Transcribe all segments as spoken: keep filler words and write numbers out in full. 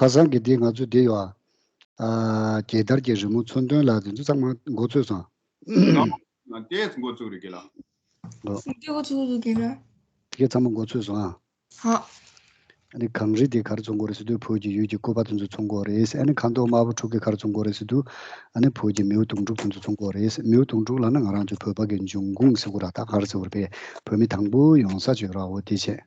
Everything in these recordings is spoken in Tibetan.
ཁ་སང་གི་འདི་ང་ཚོ་འདི་ཡོད་ཨ། རྒྱལ་དར་གྱི་རི་མོ་མཚོན་དོན་ལ་དེ་ཚོ་ཚང་མ་མགོ་ཚོས་སོང་། ང་ཏོག་ཙམ་མགོ་ཚོས་རེད་གི་ལ། འདི་མགོ་ཚོས་རེད་གི་ལ། དེ་གས་ཚང་མ་མགོ་ཚོས་སོང་ཨ། ཧ། ཨ་ནི་གངས་རི་དེ་ག་རེ་མཚོན་གྱི་ཡོད་རེད་ཟེར་དུས་བོད་ཀྱི་ཡུལ་གྱི་བཀོད་པ་དེ་ཚོ་མཚོན་གྱི་ཡོད་རེད། ཨ་ནི་ཁ་མདོག་དམར་པོ་དྲུག་གིས་ག་རེ་མཚོན་གྱི་ཡོད་རེད་ཟེར་དུས། ཨ་ནི་བོད་ཀྱི་མིའུ་གདུང་དྲུག་དེ་ཚོ་མཚོན་གྱི་ཡོད་རེད། མིའུ་གདུང་དྲུག་ལབ་ན་ང་རང་ཚོ་བོད་པ་གི་འབྱུང་ཁུངས་ཟེར་གྱི་ར། ད་ག་རེ་ཟེར་དགོས་རེད་པས། བོད་མི་དང་པོ་ཡོང་ས་ཅིག་ཡོད་ར། འོ་དེ་བྱས།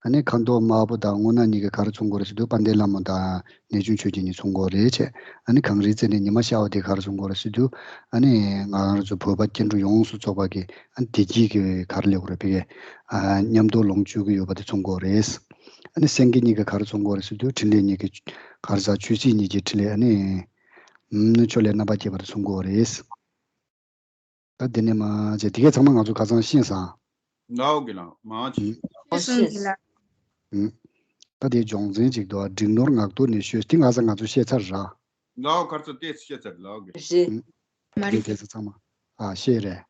ཨ་ནི་ཁ་མདོག་དམར་པོ་དང་སྔོ་ནག་གཉིས་ཀྱིས་ག་རེ་མཚོན་གྱི་ཡོད་རེད་ཟེར་དུས། དཔལ་ལྡན་ལྷ་མོ་དང་གནས་ཆུང་ཆོས་རྒྱལ་གཉིས་མཚོན་གྱི་ཡོད་རེད་བྱས། ཨ་ནི་གངས་རིའི་རྩེ་ནས་ཉི་མ་ཤར་བ་དེ་ག་རེ་མཚོན་གྱི་ཡོད་རེད་ཟེར་དུས། ཨ་ནི་ང་རང་ཚོ་བོད་པ་སྐྱེ་འགྲོ་ཡོངས་སུ་རྫོགས་པ་གི་ཨ་ནི་བདེ་སྐྱིད་ཀྱི་ག་རེ་ལབ་དགོས་རེད་པས། ཨ་མཉམ་དུ་ལོངས་སྤྱོད་ཀྱི་ཡོད་པ་དེ་མཚོན་གྱི་ཡོད་རེད། ཨ་ནི་སེང་གེ་གཉིས་ཀྱིས་ག་རེ་མཚོན་གྱི་ཡོད་རེད་ཟེར་དུས། ཕྲིན་ལས་གཉིས་ཀྱི་ག་རེ་ཟ། ཆོས་སྲིད་གཉིས་ཀྱི་ཕྲིན་ལས། ཨ་ནི་ཕྱོགས་ལས་རྣམ་པར་རྒྱལ་བ་དེ་མཚོན་གྱི་ཡོད་རེད། ད་འདི་ནས་མ་བྱས། དེ་གས་ཚང་མ་ང་ཚོ་ཁ་སང་ཤེས་སོང་། ལའོ་གི་ལ་མ་ཅི། ཨུམ། ཤེས་སོང་གི་ལ། ཨུམ། ད་དེའི་སྦྱོང་ཚན་ཅིག་འདུག་ཨ། འབྲིང་ནོར་ངག་ཐོག་ནས་ཤོད། དེ་ང་ཚོ་ང་ཚོ་ཤེས་ཚར་ར། ལའོ་གར་ཚོ་ཏེས་ཤེས་ཚར་ལའོ་གི། རེད། ཨུམ། མ་རེད། དེ་དེ་ཚོ་ཚང་མ་ཨ་ཤེས་རེད།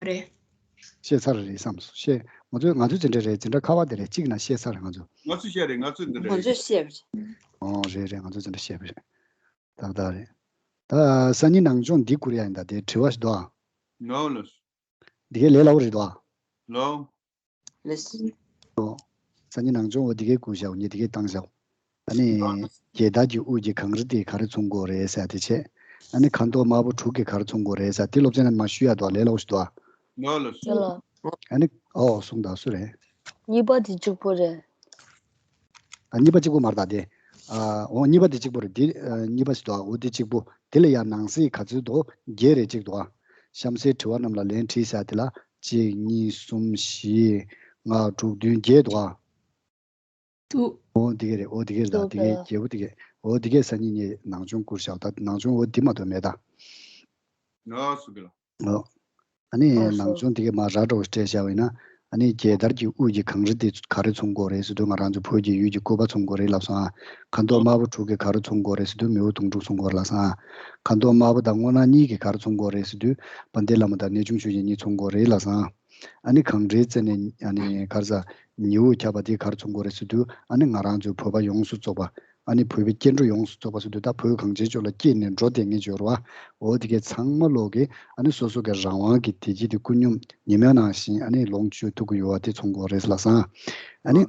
རེད། ཤེས་ཚར་རེད་བསམ་སོང་། ཤེས། ང་ཚོ་ང་ཚོ་འཛིན་གྲྭ་རེད། འཛིན་གྲྭ་ཁ་པར་དེ་རེད། གཅིག་ན་ཤེས་ཚར། ང་ཚོ། ང་ཚོ་ཤེས་རེད། ང་ཚོ་འཛིན་གྲྭ་ང་རེད། ཚོ་ཤེས་པ་རེད། ཨོ་རེད་རེད། ང་ཚོ་འཛིན་གྲྭ་ཤེས་པ་རེད། ཏག་ཏག་རེད། ད་སང་ཉིན་ནང་སྦྱོང་འདི་བསྐུར་ཡ་ཡིན། ད་དེ་དྲི་བ་ཞིག་འདུག་ཨ། ལོ་ལོ། འདི་གའི་ལས་སླ་བོ་རེད་འདུག་ཨ། ལོ། ལེ་སི། ཨོ། སང་ཉིན་ནང་སྦྱོང་འོ་འདི་གའི་བསྐུར་བཞག་ངས་འདི་གའི་བཏང་བཞག་ཨ་ནི་རྒྱལ་དར་གྱི་དབུས་ཀྱི་གངས་རི་དེ་ག་རེ་མཚོན་གྱི་ཡོད་རེད་ཟེར་དེ་བྱས། ཨ་ནི་ཁ་མདོག་དམར་པོ་དྲུག་གིས་ག་རེ་མཚོན་གྱི་ཡོད་རེད་ཟེར་དེ་སློབ་ཚན་ནང་མར་ཞུ་ཡ་འདུག་ཨ། ལས་སླ་བོ་ཞིག་འདུག་ཨ། ལོ་ལོ། ཨ་ནི་ཨོ་གསུངས་དང་སུ་རེད། གཉིས་པ་དེ་གཅིག་པོ་རེད། ཨ་གཉིས་པ་གཅིག་པོ་མ་རེད་ད་དེ། ཨ་འོ་གཉིས་པ་དེ་གཅིག་པོ་རེད། དེ་ཨ་གཉིས་པ་ཞིག་འདུག་ཨ། འོ་དེ་གཅིག་པོ། དེ་ལ་ཡང་ནང་གསེས་ག་ཚོད་འདུག་བརྒྱད་རེད། གཅིག་འདུག་ཨ། གཤམ་གསལ་དྲི་བ་རྣམས་ལ་ལན་བྲིས་ཟེར་དེ་ལ་གཅིག་གཉིས་གསུམ་བཞི་ལྔ་དྲུག་བདུན་བརྒྱད་འདུག་ཨ། དུ། འོ་འདི་ག་རེད། འོ་འདི་ག་རེད་ད། འདི་གའི་བརྒྱད་པོ་འདི་ག་རེད། འོ་འདི་གའི་སང་ཉིན་ངས་ནང་སྦྱོང་བསྐུར་བཞག་ད་ནང་སྦྱོང་འོ་འདི་མ་གཏོགས་མེད་ད། ལོ་སུ་གི་ལ། ལོ། ཨ་ནི་ཨོ་ནང་སྦྱོང་འདི་གའི་མ་ར་འགྲོ་སྤྲད་བཞག་པ་ཡིན་ན། ཨ་ནི་རྒྱལ་དར་གྱི་དབུས་ཀྱི་གངས་རི་དེ་ག་རེ་མཚོན་གྱི་ཡོད་རེད་ཟེར་དུས། ང་རང་ཚོ་བོད་ཀྱི་ཡུལ་གྱི་བཀོད་པ་མཚོན་གྱི་ཡོད་རེད་ལབ་སོང་ཨ། ཁ་མདོག་དམར་པོ་དྲུག་གིས་ག་རེ་མཚོན་གྱི་ཡོད་རེད་ཟེར་དུས། མིའུ་གདུང་དྲུག་མཚོན་གྱི་ཡོད་རེད་ལབ་སོང་ཨ། ཁ་མདོག་དམར་པོ་དང་སྔོ་ནག་གཉིས་ཀྱིས་ག་རེ་མཚོན་གྱི་ཡོད་རེད་ཟེར་དུས། དཔལ་ལྡན་ལྷ་མོ་དང་གནས་ཆུང་ཆོས་རྒྱལ་གཉིས་མཚོན་གྱི་ཡོད་རེད་ལབ་སོང་ཨ། ཨ་ནི་གངས་རིའི་རྩེ་ནས་ཨ་ནི་ག་རེ་ཟ། ཉི་འོད་ཁྱབ་པ་དེ་ག་རེ་མཚོན་གྱི་ཡོད་རེད་ཟེར་དུས། ཨ་ནི་ང་རང་ཚོའི་བོད་པ་ཡོངས་སུ་རྫོགས་པ། ཨ་ནི་བོད་པའི་སྐྱེ་འགྲོ་ཡོངས་སུ་རྫོགས་པ་ཟེར་དུས། ད་བོད་གངས་ཅན་ལྗོངས་ལ་སྐྱེས་ནས་འགྲོ་བསྡད་མཁན་ཅིག་ཡོད་རེད་བ། འོ་དེ་གས་ཚང་མ་ལོག་གིས་ཨ་ནི་སོ་སོ་གི་རང་དབང་གི་བདེ་སྐྱིད་དེ་ཀུན་སྙོམས་ཉི་མའི་ནང་བཞིན་ཨ་ནི་ལོངས་སྤྱོད་ཐུབ་ཀྱི་ཡོད་པ་དེ་མཚོན་གྱི་ཡོད་རེད་ལབ་སོང་ཨ། ཨ་ནི།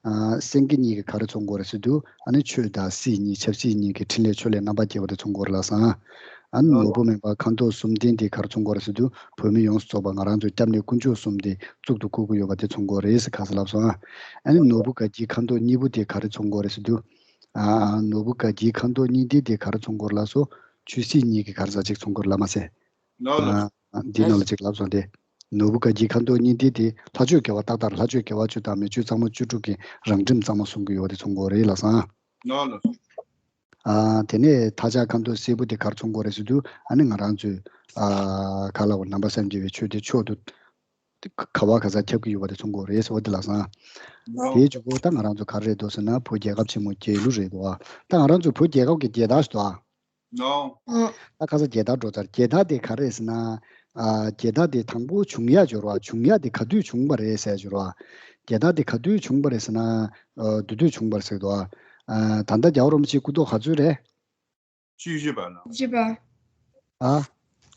ཨ་སེང་གེ་གཉིས་ཀྱིས་ག་རེ་མཚོན་གྱི་ཡོད་རེད་ཟེར་དུས། ཨ་ནི་ཆོས་དང་སྲིད་གཉིས། ཆབ་སྲིད་གཉིས་ཀྱི་ཕྲིན་ལས་ཕྱོགས་ལས་རྣམ་པར་རྒྱལ་བ་དེ་མཚོན་གྱི་ཡོད་རེད་ལབ་སོང་ཨ། ཨ་ནི་ནོར་བུ་མེད་པ་ཁ་མདོག་གསུམ་ལྡན་དེ་ག་རེ་མཚོན་གྱི་ཡོད་རེད་ཟེར་དུས། བོད་མི་ཡོངས་སུ་རྫོགས་པ་ང་རང་ཚོའི་སྐྱབས་གནས་དཀོན་མཆོག་གསུམ་དེ་གཙུག་ཏུ་བཀུར་གྱི་ཡོད་པ་དེ་མཚོན་གྱི་ཡོད་རེད་ཟེར་ཁ་གསལ་ལབ་སོང་ཨ། ཨ་ནི་ནོར་བུ་དགའ་སྐྱིད་ཁ་མདོག་གཉིས་པོ་དེ་ག་རེ་མཚོན་གྱི་ཡོད་རེད་ཟེར་དུས། ཨ་ནོར་བུ་དགའ་སྐྱིད་ཁ་མདོག་གཉིས་ལྡན་དེ་ག་རེ་མཚོན་གྱི་ཡོད་རེད་ལབ་སོང་། ཆོས་སྲིད་གཉིས་ཀྱི་ག་རེ་ཟ་ཅིག་མཚོན་གྱི་ཡོད་རེད་ལབ་མ་ཟད། ལོ་ལོ། ཨ་འདི་ནང་ལ་ཅིག་ལབ་སོང་སྟེ། ནོར་བུ་དགའ་སྐྱིད་ཁ་མདོག་གཉིས་ལྡན་དེ་ལྷ་ཆོས་དགེ་བ་ཏག་ཏག་རེད། ལྷ་ཆོས་དགེ་བ་བཅུ་དང་མི་ཆོས་གཙང་མ་བཅུ་དྲུག་གི་རང་ཁྲིམས་གཙང་མ་སྲུང་གི་ཡོད་པ་དེ་མཚོན་གྱི་ཡོད་རེད་ལབ་སོང་ཨ། ལོ་ལོ། ཨ་དེ་ནས་ཐག་ཆག་ཁ་མདོག་སེར་པོ་དེ་ག་རེ་མཚོན་གྱི་ཡོད་རེད་ཟེར་དུས། ཨ་ནི་ང་རང་ཚོས་ཨ་ག་ལབ་དགོས། ནང་པ་སངས་རྒྱས་པའི་ཆོས་དེ་མཆོག་ཏུ་ག་བ་ག་ས་ཁྱབ་ཀྱི་ཡོད་པ་དེ་མཚོན་གྱི་ཡོད་རེད་ཟེར་བ་དེ་ལབ་སོང་ཨ། ལོ། དེའི་མཇུག་གུ་ད་ང་རང་ཚོ་ག་རེ་རེད་འདུག་ཟེར་ན། བོད་རྒྱལ་ཁབ་ཆེན་མོ་རྒྱལ་གླུ་རེད་འདུག་ཨ། ད་ང་རང་ཚོ་བོད་རྒྱལ་ཁབ་ཀྱི་རྒྱལ་དར་ཞིག་འདུག་ཨ། ནོ། ཨ། ད་ཁ་སང་རྒྱལ་དར་འགྲོ་ཚར། རྒྱལ་དར་དེ་ག་རེ་རེད་ཟེར་ན། ཨ་རྒྱལ་དར་དེ་དང་པོ་བྱུང་ཡ་འབྱོར་བ། བྱུང་ཡ་དེ་ག་དུས་བྱུང་བ་རེད་ཟེར་འབྱོར་བ། རྒྱལ་དར་དེ་ག་དུས་བྱུང་བ་རེད་ཟེར་ན། ཨ་དུས་དུས་བྱུང་བ་རེད་ཟེར་འདུག་ཨ། ད་ལྟ་རྒྱལ་བ་རིན་པོ་ཆེ་སྐུ་ཐོག་ག་ཚོད་རེད། བཅུ་བཞི་པ་ལ། བཅུ་བཞི་པ། ཨ།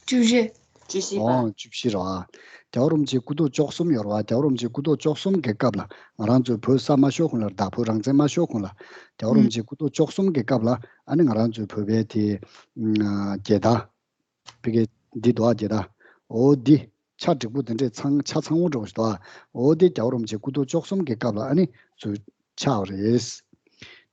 བཅུ་བཞི། བཅུ་བཞི་པ། ཨོ་བཅུ་བཞི་རེད་བ། རྒྱལ་བ་རིན་པོ་ཆེ་སྐུ་ཐོག་བཅུ་གསུམ་ཡོད་རེད་བ། རྒྱལ་བ་རིན་པོ་ཆེ་སྐུ་ཐོག་བཅུ་གསུམ་གྱི་སྐབས་ལ་ང་རང་ཚོའི་བོད་ས་མ་ཤོར་གོང་ལ། ད་བོད་རང་བཙན་མ་ཤོར་གོང་ལ་རྒྱལ་བ་རིན་པོ་ཆེ་སྐུ་ཐོག་བཅུ་གསུམ་གྱི་སྐབས་ལ། ཨ་ནི་ང་རང་ཚོའི་བོད་པའི་དེ་རྒྱལ་དར། བོད་ཀྱི་འདི་འདུག་ཨ། རྒྱལ་དར། འོ་འདི་ཆ་འགྲིག་པོ་དེ་འདྲས་ཚང་ཆ་ཚང་པོ་འདྲ་པོ་ཞིག་འདུག་ཨ། འོ་འདི་རྒྱལ་བ་རིན་པོ་ཆེ་སྐུ་ཐོག་བཅུ་གསུམ་གྱི་སྐབས་ལ་ཨ་ནི་ཚུར་ཆགས་པ་རེད།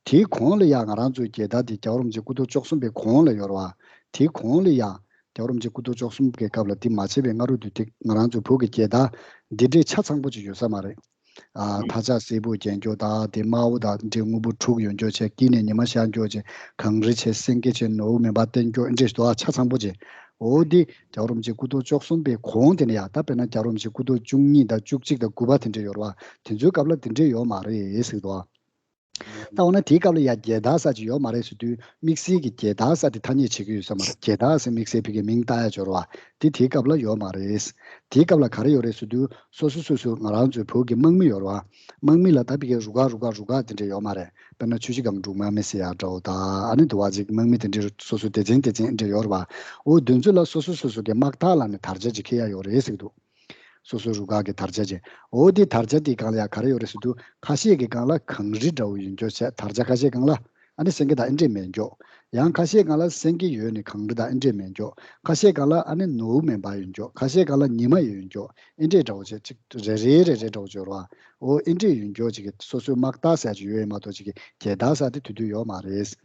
དེའི་གོང་ལ་ཡང་ང་རང་ཚོའི་རྒྱལ་དར་དེ་རྒྱལ་བ་རིན་པོ་ཆེ་སྐུ་ཐོག་བཅུ་གསུམ་པའི་གོང་ལ་ཡོད་རེད་བ། དེའི་གོང་ལ་ཡང་རྒྱལ་བ་རིན་པོ་ཆེ་སྐུ་ཐོག་བཅུ་གསུམ་གྱི་སྐབས་ལ། དེ་མ་བྱས་པའི་སྔ་རོལ་དུ་དེ་ང་རང་ཚོའི་བོད་ཀྱི་རྒྱལ་དར་འདི་འདྲའི་ཆ་ཚང་པོ་ཅིག་ཡོད་ས་མ་རེད། ཨ་ཐག་ཆག་སེར་པོ་རྒྱན་སྐྱོགས་དང་དེ་དམར་པོ་དང་འདི་འདྲའི་སྔོན་པོ་དྲུག་ཡོད་འགྱོག་བྱས། དཀྱིལ་ནས་ཉི་མ་ཤར་འགྱོག་བྱས། གངས་རི་བྱས། སེང་གེ་བྱས། ནོར་བུ་མེ་འབར་སྟོན་འགྱོག་འདི་འདྲས་ཤིག་འདུག་ཨ། ཆ་ཚང་པོ་བྱས། འོ་འདི་རྒྱལ་བ་རིན་པོ་ཆེ་སྐུ་ཐོག་བཅུ་གསུམ་པའི་གོང་དེ་ནས་ཡ། ད་དཔེར་ན་རྒྱལ་བ་རིན་པོ་ཆེ་སྐུ་ཐོག་བཅུ་གཉིས་དང་བཅུ་གཅིག་དང་དགུ་པ་དེ་འདྲས་ཡོད་རེད་བ། དེ་ཚོའི་སྐབས་ལ་དེ་འདྲས་ཡོད་མ་རེད་ཟེར་གྱི་འདུག་ཨ། ད་འོ་ན་དེའི་སྐབས་ལ་ཡ་རྒྱལ་དར་ཟེར་ཅིག་ཡོད་མ་རེད་ཟེར་དུས། དམིགས་བསལ་གྱི་རྒྱལ་དར་ཟེར་དེ་ཐ་སྙད་བྱེད་ཀྱི་ཡོད་ས་མ་རེད། རྒྱལ་དར་ཟེར་དམིགས་བསལ་ཕ་གིའི་མིང་བཏགས་ཡ་སྦྱོར་བ་དེ་དེའི་སྐབས་ལ་ཡོད་མ་རེད། དེའི་སྐབས་ལ་ག་རེ་ཡོད་རེད་ཟེར་དུས། སོ་སོ་སོ་སོ་ང་རང་ཚོའི་བོད་ཀྱི་དམག་མི་ཡོད་རེད་བ། དམག་མི་ལ་ད་ཕ་གིའི་རུ་ཁག་རུ་ཁག་རུ་ཁག་དེ་འདྲ་ཡོད་མ་རེད། དཔེར་ན་ཆུ་བཞི་སྒང་དྲུག་དམག་མི་ཟེར་ཡ་འདྲ་བོ་དང་། ཨ་ནི་དུ་བ་ཅིག་དམག་མི་དེ་འདྲའི་སོ་སོ་སྡེ་ཚན་སྡེ་ཚན་འདྲ་ཡོད་རེད་བ། འོ་དེ་ཚོ་ལ་སོ་སོ་སོ་སོ་གི་དམག་རྟགས་ལབ་ནས་དར་ཆ་ཅིག་འཁྱེར་ཡ་ཡོད་རེད་ཟེར་གྱི་འདུག། སོ་སོའི་རུ་ཁག་གི་དར་ཆ་ཅན། འོ་དེ་དར་ཆ་དེའི་སྒང་ལ་ཡང་ག་རེ་ཡོད་རེད་ཟེར་དུས། ཁ་ཤས་ཀྱི་སྒང་ལ་གངས་རི་འདྲ་བོ་ཡོད་མཁན་བྱས། དར་ཆ་ཁ་ཤས་སྒང་ལ་ཨ་ནི་སེང་གེ་དང་ཨེ་འདྲས་མེད་མཁན། ཡང་ཁ་ཤས་སྒང་ལ་སེང་གེ་ཡོད་ནི་གངས་རི་དང་ཨེ་འདྲས་མེད་མཁན། ཁ་ཤས་སྒང་ལ་ཨ་ནི་ནོར་བུ་མེ་འབར་ཡོད་མཁན། ཁ་ཤས་སྒང་ལ་ཉི་མ་ཡོད་མཁན། ཨེ་འདྲས་འདྲ་བོ་བྱས། ཅིག་རེ་རེ་རེ་རེ་འདྲ་བོ་འབྱོར་བ། འོ་ཨེ་འདྲས་ཡོད་མཁན་ཅིག་གི་སོ་སོའི་དམག་རྟགས་ཟེར་ཅིག་ཡོད་ཡ་མ་གཏོགས། ཅིག་གི་རྒྱལ་དར་ཟེར་དེ་དེ་དུས་ཡོད་མ་རེད།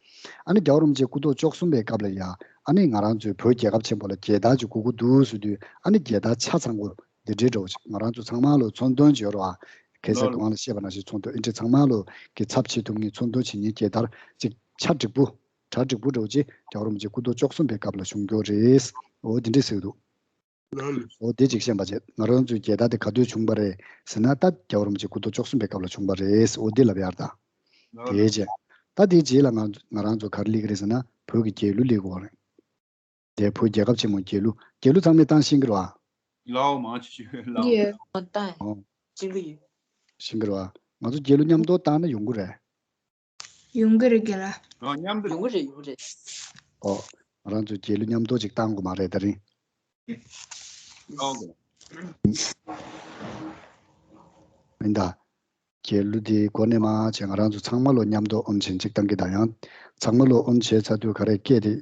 ཨ་ནི་རྒྱལ་བ་རིན་པོ་ཆེ་སྐུ་ཐོག་བཅུ་གསུམ་པའི་སྐབས་ལ་ཡ། ཨ་ནི་ང་རང་ཚོའི་བོད་རྒྱལ་ཁབ་ཆེན་པོ་ལ་རྒྱལ་དར་ཅིག་དགོས་ཀྱི་འདུག་ཟེར་དུས། ཨ་ནི་རྒྱལ་དར་ཆ་ཚང་པོ་འདི་འདྲའི་འདྲ་བོ་ཅིག་ང་རང་ཚོ་ཚང་མ་ལོ་ཚོང་དོན་བྱེད་རོགས་ཨ། ཁ་སང་གོང་ལ་བཤད་པ་ནང་བཞིན་ཚོང་དོན་ཨེ་འདྲས་ཚང་མ་ལོ་གི་ཚབ་བྱེད་ཐུབ་མཁན། ཚོང་དོན་བྱེད་མཁན། རྒྱལ་དར་ཅིག་ཆ་འགྲིག་པོ། གྲ་འགྲིག་པོ་འདྲ་བོ་ཅིག་རྒྱལ་བ་རིན་པོ་ཆེ་སྐུ་ཐོག་བཅུ་གསུམ་པའི་སྐབས་ལ་བྱུང་མཁན་རེད། འོ་འདི་འདྲས་ཟེར་གྱི་འདུག། འོ་དེ་ཅིག་ཤེས་པ་བྱས། ང་རང་ཚོའི་རྒྱལ་དར་དེ་ག་དུས་བྱུང་པ་རེད་ཟེར་ན། ད་རྒྱལ་བ་རིན་པོ་ཆེ་སྐུ་ཐོག་བཅུ་གསུམ་པའི་སྐབས་ལ་བྱུང་པ་རེད། འོ་དེ་ལབ་ཡ་རེད་ད། དེའི་རྗེས། ད་དེའི་རྗེས་ལ་ང་ང་རང་ཚོ་ག་རེ་སླེབས་ཀྱི་རེད་ཟེར་ན། བོད་ཀྱི་རྒྱལ་གླུ་སླེབས་དགོས་རེད། དེ་བོད་རྒྱལ་ཁབ་ཆེན་མོའི་རྒྱལ་གླུ། རྒྱལ་གླུ་ཚང་མས་བཏང་ཤེས་ཀྱི་རེད་བ། ལའོ་མང་ཆེ་ཤོས་ལའོ། ཡོད། ཨོ། ཤེས་ཀྱི་ཡོད། ཤེས་ཀྱི་རེད་བ། ང་ཚོ་རྒྱལ་གླུ་མཉམ་དུ་བཏང་ན་ཡོང་གི་རེད། ཡོང་གི་རེད་རྒན་ལགས། ཨ། མཉམ་དུ། ཡོང་གི་རེད། ཡོང་གི་རེད། ཨོ། ང་རང་ཚོ་རྒྱལ་གླུ་མཉམ་དུ་ཅིག་བཏང་དགོས་མ་རེད་ད་རིང་། ཨོ། མིན་ད། རྒྱལ་གླུ་དེ་མགོ་ནས་མར་བྱས། ང་རང་ཚོ་ཚང་མ་ལོ་མཉམ་དུ་ཨོམ་ཆེན་གཅིག་བཏང་གི། ད་ཡང་ཚང་མ་ལོ་ཨོམ་བྱས་ཚར་དུས་ག་རེ་སྐད་དེ།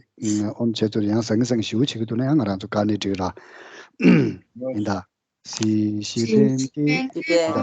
ཨོམ་བྱས་ཚར་དུས་ཡང་ཟང་ངེ་ཟིང་ངེ་ཞེ་པོ་བྱེད་ཀྱི་འདུག་ན་ཡང་ང་རང་ཚོ་དགའ་ནས་འགྲིག་ར། ཡིན་ད། སི་ཤི་ལན་ཏི། ཡིན་ད།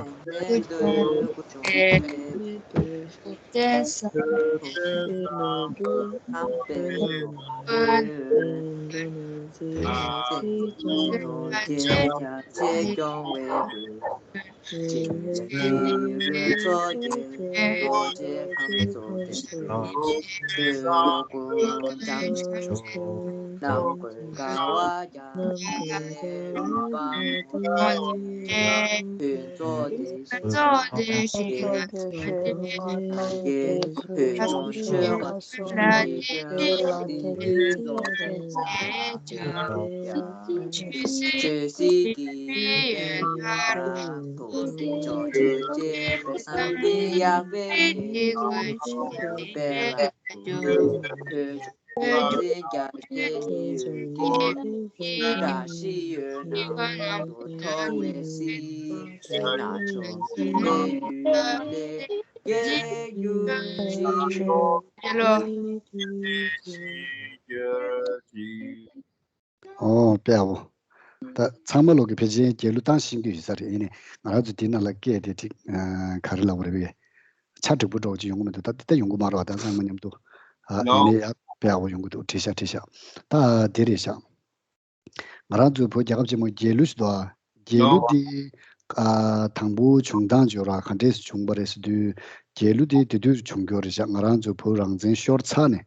ཨོ་དཔེ་ཡག་པོ། ད་ཚང་མ་ལོག་གི་ཕལ་ཆེར་རྒྱལ་གླུ་བཏང་ཤེས་ཀྱི་ཡོད་ས་རེད། ཡིན་ནའི་ང་རང་ཚོ་དེ་ནང་ལ་སྐད་དེ་ཅིག་ག་རེ་ལབ་དགོས་རེད་པས། ཆ་འགྲིག་པོ་འདྲ་བོ་ཅིག་ཡོང་གི་མི་འདུག། ད་དེ་ལྟ་ཡོང་གི་མ་རེད་བ། ད་ཚང་མ་མཉམ་དུ། ཨ། ཡིན་ནའི་ཡ་དཔེ་ཡག་པོ་ཡོང་གི་འདུག། བྲིས་ཤག། བྲིས་ཤག། ད་དེ་རེད་ཤག། ང་རང་ཚོའི་བོད་རྒྱལ་ཁབ་ཆེན་མོའི་རྒྱལ་གླུ་ཞིག་འདུག་ཨ། རྒྱལ་གླུ་འདི། ཨ། དང་པོ་བྱུང་སྟངས་བརྗོད་ར་ག་འདྲས་སུ་བྱུང་བ་རེད་ཟེར་དུས། རྒྱལ་གླུ་འདི་དེ་དུས་སུ་བྱུང་རྒྱུ་རེད་ཤག། ང་རང་ཚོ་བོད་རང་བཙན་ཤོར་ཚར་ནས།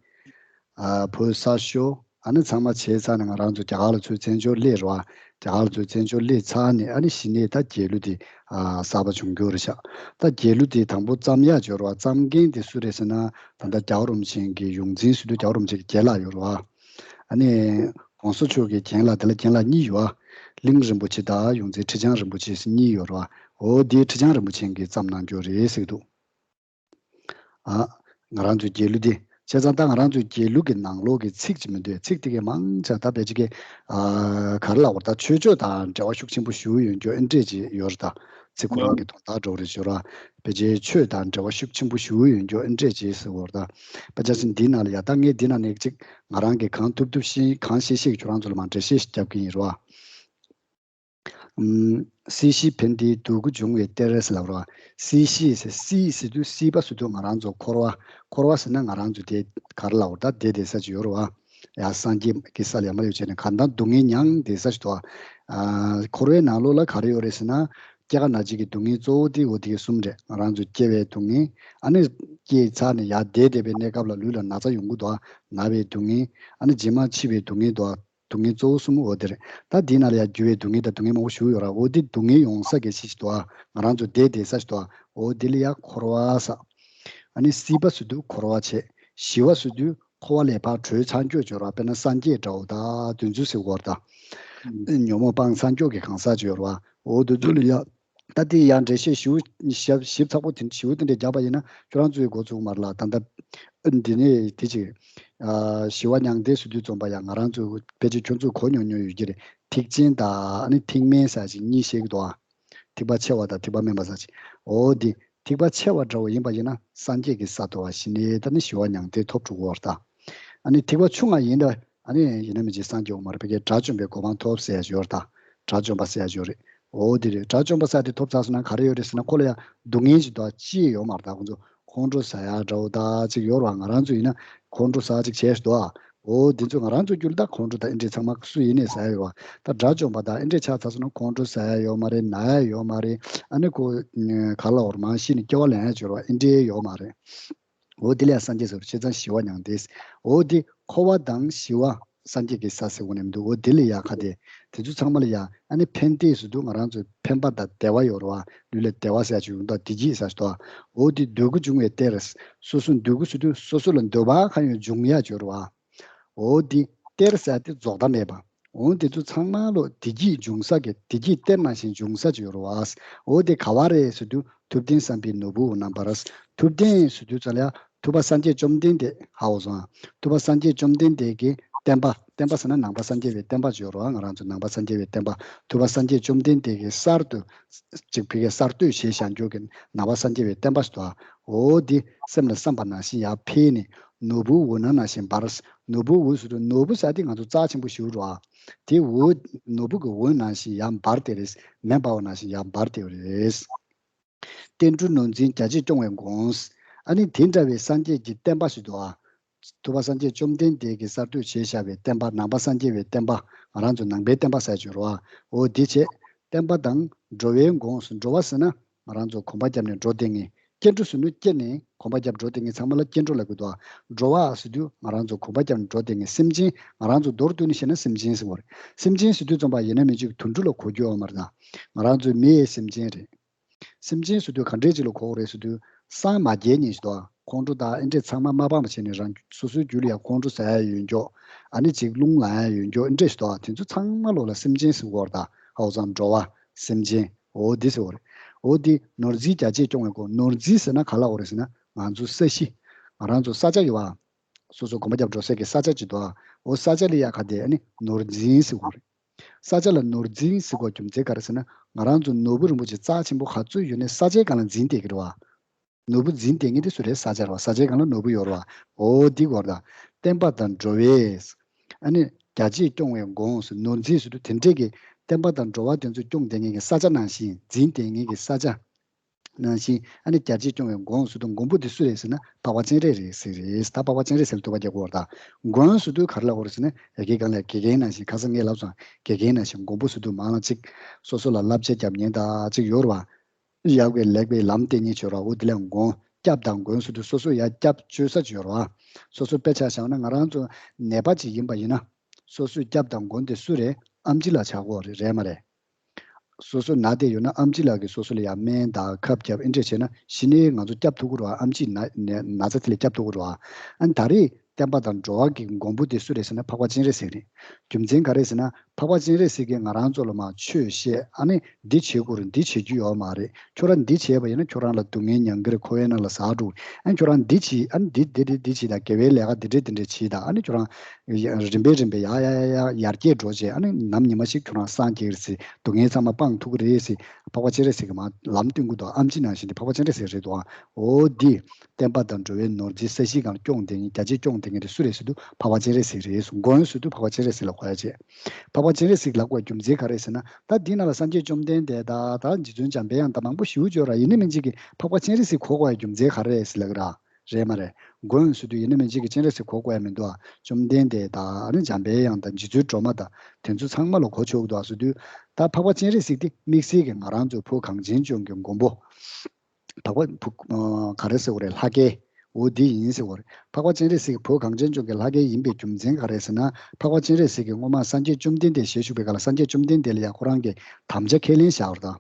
ཨ། བོད་ས་ཤོར། ཨ་ནི་ཚང་མ་བྱས་ཚར་ནས་ང་རང་ཚོ་རྒྱ་གར་ལ་ཚུར་བཙན་བྱོལ་སླེབས་ར་བ། རྒྱ་གར་ལ་ཚུར་བཙན་བྱོལ་སླེབས་ཚར་ནས། ཨ་ནི་གཞི་ནས་ད་རྒྱལ་གླུ་འདི། ཨ། གསར་པ་བྱུང་རྒྱུ་རེད་ཤག། ད་རྒྱལ་གླུ་འདི་དང་པོ་བརྩམས་ཡ་བརྗོད་ར་བ། བརྩམས་མཁན་དེ་སུ་རེད་ཟེར་ན། ད་ལྟ་རྒྱལ་བ་རིན་པོ་ཆེ་གི་ཡོངས་འཛིན་ཟེར་དུས་རྒྱལ་བ་རིན་པོ་ཆེ་གི་རྒན་ལགས་ཡོད་ར་བ། ཨ་ནི་༸གོང་ས་མཆོག་གི་རྒན་ལགས་དེ་ལ་རྒན་ལགས་གཉིས་ཡོད་ཨ། གླིང་རིན་པོ་ཆེ་དང་ཡོངས་འཛིན་ཁྲི་བྱང་རིན་པོ་ཆེ་ཟེར་གཉིས་ཡོད་རེད་བ། འོ་དེ་ཁྲི་བྱང་རིན་པོ་ཆེ་གིས་བརྩམས་གནང་རྒྱུ་རེད་ཟེར་གྱི་འདུག། ཨ། ང་རང་ཚོའི་རྒྱལ་གླུ་འདི། བྱས་ཙང་ད་ང་རང་ཚོའི་རྒྱལ་གླུ་གི་ནང་ལོགས་ཀྱི་ཚིག་ཅིག་མི་འདུག། ཚིག་དེ་གའི་མང་ཆེ་ད་ཕལ་ཆེར་གྱི། ཨ། ག་རེ་ལབ་དགོས་རེད། ད་ཆོས་ཕྱོགས་དང་འབྲེལ་བ་ཤུགས་ཆེན་པོ་ཞེ་པོ་ཡོད་རྒྱུ་ཨེ་འདྲས་ཅིག་ཡོད་རེད་ད། ཚིག་ཁོ་རང་གི་དོན་དག་འདྲ་བོ་རེད་ཞུ་ར། ཕལ་ཆེར་ཆོས་དང་འབྲེལ་བ་ཤུགས་ཆེན་པོ་ཞེ་པོ་ཡོད་རྒྱུ་ཨེ་འདྲས་ཅིག་ཟེར་བ་རེད་ད། དཔེ་ཆ་ཚིག་འདི་ནང་ལ་ཡ། ད་ངས་འདི་ནང་ནས་ཅིག་ང་རང་གིས་གང་ཐུབ་ཐུབ་ཤེས། གང་ཤེས་ཤེས་ཀྱི་ཁྱོད་རང་ཚོ་ལ་མར་འགྲེལ་བཤད་ཞིག་རྒྱབ་ཀྱི་ཡིན་རོ། ཨམ། སྲིད་ཞི་ཕན་བདེའི་འདོད་དགུ་འབྱུང་བའི་གཏེར་ཟེར་ལབ་རོ། སྲིད་ཞི་ཟེར། སྲིད་ཟེར་དུས་སྲིད་པ་ཟེར་དུས་ང་རང་ཚོ་འཁོར་བ། འཁོར་བ་ཟེར་ན་ང་རང་ཚོ་དེ་ག་རེ་ལབ་དགོས་རེད། ད་བསྡད་བསྡད་ས་ཅིག་ཡོད་རེད་བ། ཡ། སངས་རྒྱས་ཀྱི་ས་ལ་ཡ་མ་ཡོད་བྱས་ནས་གང་ལྟར་སྡུག་བསྔལ་མྱངས་བསྡད་ས་ཞིག་འདུག་བ། ཨ། འཁོར་བའི་ནང་ལོགས་ལ་ག་རེ་ཡོད་རེད་ཟེར་ན། སྐྱེ་རྒ་ན་འཆི་གི་སྡུག་བསྔལ་གཙོ་བོ་དེ་འོ་དེ་གསུམ་རེད། ང་རང་ཚོ་སྐྱེ་བའི་སྡུག་བསྔལ། ཨ་ནི་སྐྱེས་ཚར་ནས་ཡར་བསྡད་བསྡད་པའི་གནས་སྐབས་ལ་ལུས་ལ་ན་ཚ་ཡོང་གི་འདུག་བ། ན་བའི་སྡུག་བསྔལ། ཨ་ནི་རྗེས་མ་འཆི་བའི་སྡུག་བསྔལ་འདུག་བ། སྡུག་བསྔལ་གཙོ་བོ་གསུམ་འོ་དེ་རེད། ད་དེའི་ནང་ལ་ཡང་འགྱུར་བའི་སྡུག་བསྔལ་དང་སྡུག་བསྔལ་མང་པོ་ཞིག་ཡོད་ར། འོ་དེ་སྡུག་བསྔལ་ཡོང་ས་གི་ཆེད་ཅིག་འདུག་ཨ། ང་རང་ཚོ་བསྡད་བསྡད་ས་ཞིག་འདུག་ཨ། འོ་དེ་ལ་ཡང་འཁོར་བ་ཟེར། ཨ་ནི་སྲིད་པ་ཟེར་དུས་འཁོར་བ་བྱས། ཞི་བ་ཟེར་དུས་འཁོར་བ་ལས་ཕར་གྲོལ་ཚར་འགྱོ་ཅིག་ཡོད་རེད་བ། དཔེར་ན་སངས་རྒྱས་འདྲ་བོ་ད་དེ་ཚོ་ཟེར་གྱི་ཡོད་རེད་ད། ཉོན་མོངས་སྤངས་ཚར་འགྱོ་གི་གང་ཟག་ཅིག་ཡོད་རེད་བ། འོ་དེ་ཚོ་ལ་ཡ། ད་དེ་ཡང་འགྲེལ་བཤད་ཞིབ་ཞིབ་ཞིབ་ཚགས་པོ་དེ་ཞིབ་དེ་འདྲ་རྒྱག་པ་ཡིན་ན་ཁྱོད་རང་ཚོའི་འགོ་ཚུགས་མ་རེད་ལ། ད་ལྟ་འདི་ནས་དེ་ཅིག་ཞི་བ་མྱང་འདས་ཟེར་དུས་ཙམ་པ་ཡང་ང་རང་ཚོ་ཕལ་ཆེར་ཁྱོད་ཚོས་གོ་མྱོང་མྱོང་ཡོད་ཀྱི་རེད། ཐེག་ཆེན་དང་ཨ་ནི་ཐེག་དམན་ཟེར་ཅིག་གཉིས་བཤད་ཀྱི་འདུག་ཨ། ཐེག་པ་ཆེ་བ་དང་ཐེག་པ་དམན་པ་ཟེར་ཅིག་འོ་འདི་ཐེག་པ་ཆེ་བ་འདྲ་བོ་ཡིན་པ་ཡིན་ན་སངས་རྒྱས་ཀྱི་ས་ཐོབ་པ་ཞིག་ནས་ད་ནི་ཞི་བ་མྱང་འདས་ཐོབ་འགྲོ་གི་ཡོད་རེད་ད། ཨ་ནི་ཐེག་པ་ཆུང་ང་ཡིན་ད། ཨ་ནི་ཡིན་ན་མི་བྱེད་སངས་རྒྱས་འོ་མ་རེད། ཕ་གིའི་དགྲ་བཅོམ་པའི་གོ་འཕང་ཐོབ་ཟེར་ཡ་ཅིག་ཡོད་རེད་ད། དགྲ་བཅོམ་པ་ཟེར་ཡ་ཅིག་ཡོད་རེད། འོ་དེ་རེད། དགྲ་བཅོམ་པ་ཟེར་དེ་ཐོབ་ཚར་སོང་ན་ག་རེ་ཡོད་རེད་ཟེར་ན་ཁོ་ལ་ཡ་སྡུག་བསྔལ་ཅིག་འདུག་ཅི་ཡོད་མ་རེད་ད། ཁོ་ཚོ་ཁོང་ཁྲོ་ཟ་ཡ་འདྲ་བོ་ད་ཅིག་ཡོད་རེད་བ། ང་རང་ཚོ་ཡིན་ན་ཁོང་ཁྲོ་ཟ་ཅིག་བྱས་འདུག་ཨ། འོ་དེ་ཚོ་ང་རང་ཚོ་རྒྱུད་ལ་ད་ཁོང་ཁྲོ་ད་ཨེ་འདྲས་ཚང་མ་སུ་ཡིན་ནས་ཟ་ཡ་ཡོད་བ། ད་དགྲ་བཅོམ་པ་ད་ཨེ་འདྲས་ཆགས་ཚར་སོང་ན་ཁོང་ཁྲོ་ཟ་ཡ་ཡོད་མ་རེད། ན་ཡ་ཡོད་མ་རེད། ཨ་ནི་ཁོ་ག་ལ་འོར་མང་ཤི་ནས་སྐྱེ་བ་ལེན་ཡ་ཅིག་ཡོད་རེད་བ། ཨེ་འདྲས་ཡོད་མ་རེད། འོ་དེ་ལ་ཡང་སངས་རྒྱས་ཟེར་བ་བྱས་ཙང་ཞི་བ་མྱང་འདས། འོ་དེ་འཁོར་བ་དང་ཞི་བ་སངས་རྒྱས་ཀྱི་ས་ཟེར་བ་ནས་མི་འདུག་འོ་དེ་ལ་ཡ་ཁ་དེ་དེ་ཚོ་ཚང་མ་ལ་ཡ་ཨ་ནི་ཕན་བདེ་ཟེར་དུས་ང་རང་ཚོ་ཕན་པ་དང་བདེ་བ་ཡོད་རེད་བ། ལུས་ལ་བདེ་བ་ཟེར་ཡ་ཅིག་ཡོང་ད་བདེ་སྐྱིད་ཟེར་ཞིག་འདུག་འོ་དེ་འདོད་དགུ་འབྱུང་བའི་གཏེར། སོ་སོ་འདོད་དགུ་ཟེར་དུས་སོ་སོ་ལ་འདོད་པ་གང་ཡོད་འབྱུང་ཡ་ཅིག་ཡོད་རེད་བ། འོ་དེ་གཏེར་ཟེར་དེ་རྫོགས་མཐའ་མེད་པ། འོ་དེ་ཚོ་ཚང་མ་ལོ་བདེ་སྐྱིད་འབྱུང་ས་གི་བདེ་སྐྱིད་གཏེར་ནང་བཞིན་འབྱུང་ས་ཅིག་ཡོད་རེད་བ། འོ་དེ་ག་བ་རེད་ཟེར་དུས་ཐུབ་བསྟན་བསམ་འཕེལ་ནོར་བུ་འོད་སྣང་འབར། ཐུབ་བསྟན་ཟེར་དུས་ཙམ་ལ་ཡ་ཐུབ་པ་སངས་རྒྱས་བཅོམ་ལྡན་འདས་ཧ་འོ་སོང་ཨ། ཐུབ་པ་སངས་རྒྱས་བཅོམ་ལྡན་འདས་ཀྱི་བསྟན་པ། བསྟན་པ་ཟེར་ན་ནང་པ་སངས་རྒྱས་པའི་བསྟན་པ་ཅིག་ཡོད་རེད་བ། ང་རང་ཚོ་ནང་པ་སངས་རྒྱས་པའི་བསྟན་པ། ཐུབ་པ་སངས་རྒྱས་བཅོམ་ལྡན་འདས་ཀྱི་གསར་དུ་ཅིག་ཕ་གིའི་གསར་གཏོད་བྱས་བཞག་རྒྱུ་གི་ནང་པ་སངས་རྒྱས་པའི་བསྟན་པ་ཞིག་འདུག་ཨ། འོ་འདི་སེམས་ལ་བསམ་པ་ནང་བཞིན་ཡར་འཕེལ་ནས་ནོར་བུ་འོད་སྣང་ནང་བཞིན་འབར། ནོར་བུ་འོད་ཟེར་དུས་ནོར་བུ་ཟེར་དེ་ང་ཚོ་རྩ་ཆེན་པོ་ཞིག་རེད་བ། དེ་འོད་ནོར་བུ་གི་འོད་ནང་བཞིན་ཡར་འབར་དེ་རེད། མེ་འབར་བ་ནང་བཞིན་ཡར་འབར་དེ་རེད། ཏིལ་འབྲུ་ནོར་འཛིན་རྒྱ་ཆེར་སྐྱོང་བའི་དགོངས། ཨ་ནི་དེ་འདྲ་བའི་སངས་རྒྱས་ཀྱི་བསྟན་པ་ཞིག་འདུག་ཨ། ཐུབ་པ་སངས་རྒྱས་བཅོམ་ལྡན་འདས་ཀྱིས་གསར་གཏོད་བྱས་བཞག་པའི་བསྟན་པ། ནང་པ་སངས་རྒྱས་པའི་བསྟན་པ། ང་རང་ཚོ་ནང་པའི་བསྟན་པ་ཟེར་གྱི་རེད་བ། འོ་དེ་བྱས། བསྟན་པ་དང་འགྲོ་བའི་དགོངས་སུ། འགྲོ་བ་ཟེར་ན་ང་རང་ཚོ་གོམ་པ་བརྒྱབ་ནས་འགྲོ་བསྡད་མཁན། སྐྱེ་འགྲོ་ཟེར་དུས་སྐྱེ་ནས་གོམ་པ་བརྒྱབ་འགྲོ་བསྡད་མཁན་ཚང་མ་ལ་སྐྱེ་འགྲོ་ལབ་ཀྱི་འདུག་ཨ། འགྲོ་བ་ཟེར་དུས་ང་རང་ཚོ་གོམ་པ་བརྒྱབ་ནས་འགྲོ་བསྡད་མཁན་སེམས་ཅན། ང་རང་ཚོ་མདོར་བསྡུས་ནས་བཤད་ན་སེམས་ཅན་ཟེར་བ་རེད། སེམས་ཅན་ཟེར་དུས་ཙམ་པ་ཡིན་ན་མི་གཅིག་དུད་འགྲོ་ལ་གོ་རྒྱུ་ཡོད་མ་རེད་ད། ང་རང་ཚོའི་མི་ཡི་སེམས་ཅན་རེད། སེམས་ཅན་ཟེར་དུས་ག་འདྲས་ཅིག་ལ་གོ་དགོས་རེད་ཟེར་དུས། སངས་མ་རྒྱས་མཁན་ཞིག་འདུག་ཨ། ཁོང་ཁྲོ་དང་ཨེ་འདྲས་ཚང་མ་མ་སྤངས་པ་བྱས་ནས་རང་སོ་སོའི་རྒྱུད་ལ་ཡང་ཁོང་ཁྲོ་ཟ་ཡ་ཡོད་མགྱོགས། ཨ་ནི་ཅིག་རླུང་ལངས་ཡ་ཡོད་མགྱོགས་ཨེ་འདྲས་ཞིག་འདུག་ཨ། དེ་ཚོ་ཚང་མ་ལོག་ལ་སེམས་ཅན་ཟེར་གོ་རེད་ད། ཧ་འོ་ཙང་འགྲོ་བ། སེམས་ཅན། འོ་འདི་ཟེར་བ་རེད། འོ་འདི་ནོར་འཛིན་རྒྱ་ཆེར་སྐྱོང་བའི་སྒོ། ནོར་འཛིན་ཟེར་ན་ག་ལ་འོ་རེད་ཟེར་ན་ང་ཚོ་ས་གཞི། ང་རང་ཚོ་ས་ཆ་ཡོད་བ། སོ་སོ་གོམ་པ་རྒྱབ་འགྲོ་སའི་གི་ས་ཆ་ཅིག་འདུག་ཨ། འོ་ས་ཆ་ལ་ཡ་ག་དེ་ཨ་ནི་ནོར་འཛིན་ཟེར་བ་རེད། ས་ཆ་ལ་ནོར་འཛིན་ཟེར་བ་རྒྱུ་མཚན་ག་རེ་ཟེར་ན་ང་རང་ཚོ་ནོར་བུ་རིན་པོ་ཆེ་རྩ་ཆེན་པོ་ག་ཚོད་ཡོད་ནའི་ས་ཆའི་སྒང་ལ་འཛིན་བསྡད་ཀྱི་རེད་བ། ནོར་བུ་འཛིན་བསྡད་མཁན་དེ་སུ་རེད། ས་ཆ་རེད་བ། ས་ཆའི་སྒང་ལ་ནོར་བུ་ཡོད་རེད་བ། འོ་འདི་གོ་རེད་ད། བསྟན་པ་དང་འགྲོ་བའི། ཨ་ནི་རྒྱ་ཆེར་སྐྱོང་བའི་དགོངས་སུ་ནོར་འཛིན་ཟེར་དུས་དེ་འདྲས་ཀྱི་བསྟན་པ་དང་འགྲོ་བ་དེ་ཚོ་སྐྱོང་བསྡད་མཁན་གྱི་ས་ཆ་ནང་བཞིན། འཛིན་བསྡད་མཁན་གྱི་ས་ཆ་ནང་བཞིན། ཨ་ནི་རྒྱ་ཆེར་སྐྱོང་བའི་མགོན་ཟེར་དུས་མགོན་པོ་དེ་སུ་རེད་ཟེར་ན་འཕགས་པ་སྤྱན་རས་རེད་ཟེར་རེད། ད་འཕགས་པ་སྤྱན་རས་གཟིགས་ལ་ཐུག་པ་རྒྱག་དགོས་པ་རེད་ད། མགོན་ཟེར་དུས་ག་རེ་ལབ་དགོས་རེད་ཟེར་ན་ཡ་གི་སྒང་ལ་དགེ་རྒན་ནང་བཞིན། ཁ་སང་ངས་ལབ་སོང་། དགེ་རྒན་ནང་བཞིན་མགོན་པོ་ཟེར་དུས་མང་ལ་ཅིག་སོ་སོ་ལ་བསླབ་བྱ་རྒྱབ་མཁན་ད་ཅིག་ཡོད་རེད་བ། ཡག་པའི་ལེགས་པའི་ལམ་སྟོན་མཁན་ཅིག་ཡོད་རེད་བ། འོ་དེ་ལ་མགོན། སྐྱབས་དང་མགོན་ཟེར་དུས་སོ་སོ་ཡ་སྐྱབས་བཅོལ་ས་ཅིག་ཡོད་རེད་བ། སོ་སོ་དཔེ་ཆ་བཞག་ན་ང་རང་ཚོ་ནད་པ་ཅིག་ཡིན་པ་ཡིན་ན། སོ་སོའི་སྐྱབས་དང་མགོན་དེ་སུ་རེད། ཨེམ་ཆི་ལགས་ཆགས་ཀྱི་ཡོད་རེད། རེད་མ་རེད། སོ་སོ་ན་བསྡད་ཡོད་ན་ཨེམ་ཆི་ལགས་ཀྱིས་སོ་སོ་ལ་ཡང་སྨན་དང་ཁབ་བརྒྱབ་ཨེ་འདྲས་བྱས་ན་གཞི་ནས་ང་ཚོ་སྐྱབས་ཐུབ་ཀྱི་རེད་བ། ཨེམ་ཆིས་ན་ན་ན་ཚ་དེ་ལ་སྐྱབས་ཐུབ་ཀྱི་རེད་བ། ཨ་ནི་ད་རེས་བསྟན་པ་དང་འགྲོ་བ་གི་མགོན་པོ་དེ་སུ་རེད་ཟེར་ན་འཕགས་པ་སྤྱན་རས་གཟིགས་རེད། རྒྱུ་མཚན་ག་རེ་ཟེར་ན་འཕགས་པ་སྤྱན་རས་གཟིགས་ཀྱིས་ང་རང་ཚོ་ལ་མར་ཆོས་བཤད། ཨ་ནི་འདི་བྱེད་དགོས་རེད། འདི་བྱེད་རྒྱུ་ཡོད་མ་རེད། ཁྱོད་རང་འདི་བྱས་པ་ཡིན་ན་ཁྱོད་རང་ལ་སྡུག་བསྔལ་མྱང་གི་རེད། འཁོར་བའི་ནང་ལ་ཟགས་འགྲོ། ཨ་ནི་ཁྱོད་རང་འདི་བྱེད། ཨ་ནི་འདི་འདི་འདི་འདི་བྱེད་དང་། དགེ་བའི་ལས་ཀ་འདི་འདྲས་འདི་འདྲས་བྱེད་དང་། ཨ་ནི་ཁྱོད་རང་ཡ་རིམ་པས་རིམ་པས་ཡར་ཡར་ཡར་ཡར་རྒྱས་འགྲོ་བྱས། ཨ་ནི་ནམ་ཉི་མ་ཞིག་ཁྱོད་རང་སངས་རྒྱས་ཀྱི་རེད་ཟེར། སྡུག་བསྔལ་ཚང་མ་སྤང་ཐུབ་ཀྱི་རེད་ཟེར། འཕགས་པ་སྤྱན་རས་གཟིགས་ཀྱིས་མར་ལམ་སྟོན་གྱི་འདུག་ཨེམ་ཆི་ནང་བཞིན་དེ་འཕགས་པ་སྤྱན་རས་གཟིགས་རེད་འདུག་འོ་འདི་བསྟན་པ་དང་འགྲོ་བའི་ནོར་འཛིན་ས་གཞིའི་སྒང་སྐྱོང་བསྡད་མཁན། རྒྱ་ཆེར་སྐྱོང་བསྡད་མཁན་དེ་སུ་རེད་ཟེར་དུས་འཕགས་པ་སྤྱན་རས་གཟིགས་རེད། མགོན་ཟེར་དུས་འཕགས་པ་སྤྱན་རས་གཟིགས་ལ་གོ་ཡ་བྱས། འཕགས་པ་སྤྱན་རས་གཟིགས་ལབ་དགོས་རྒྱུ་མཚན་ག་རེ་ཟེར་ན། ད་འདི་ནང་ལ་སངས་རྒྱས་བཅོམ་ལྡན་འདས་དང་ད་རྗེ་བཙུན་འཇམ་དཔལ་དབྱངས་དང་མང་པོ་ཞེ་པོ་ཅིག་ཡོད་ར། ཡིན་ན་མིན་ཅིག་གིས་འཕགས་པ་སྤྱན་རས་གཟིགས་གོ་དགོས་ཡ་རྒྱུ་མཚན་ག་རེ་རེད་ཟེར་ལབ་ཀྱི་ར། རེད་མ་རེད། མགོན་ཟེར་དུས་ཡིན་ན་མིན་ཅིག་གིས་སྤྱན་རས་གཟིགས་གོ་དགོས་ཡ་མི་འདུག་ཨ། བཅོམ་ལྡན་འདས་དང་ཨ་ནི་འཇམ་དཔལ་དབྱངས་དང་རྗེ་བཙུན་སྒྲོལ་མ་དང་དེ་ཚོ་ཚང་མ་ལ་གོ་ཆོག་གི་འདུག་ཨ་ཟེར་དུས། ད་འཕགས་པ་སྤྱན་རས་གཟིགས་དེ་དམིགས་བསལ་གྱི་ང་རང་ཚོའི་བོད་གངས་ཅན་ལྗོངས་ཀྱི་མགོན་པོ། འཕགས་པ་བུ་ཨ་ག་རེ་ཟེར་དགོས་རེད། ལྷ་སྐལ། འོ་འདི་ཡིན་ཟེར་དགོས་རེད། འཕགས་པ་སྤྱན་རས་གཟིགས་བོད་གངས་ཅན་ལྗོངས་ཀྱི་ལྷ་སྐལ་ཡིན་པའི་རྒྱུ་མཚན་ག་རེ་ཟེར་ན། འཕགས་པ་སྤྱན་རས་གཟིགས་ཀྱིས་སྔོན་མ་སངས་རྒྱས་བཅོམ་ལྡན་འདས་ཞལ་བཞུགས་པའི་སྐབས་ལ་སངས་རྒྱས་བཅོམ་ལྡན་འདས་ལ་ཡང་ཁོ་རང་གིས་དམ་བཅའ་ཁས་ལེན་བཞག་པ་རེད་ད།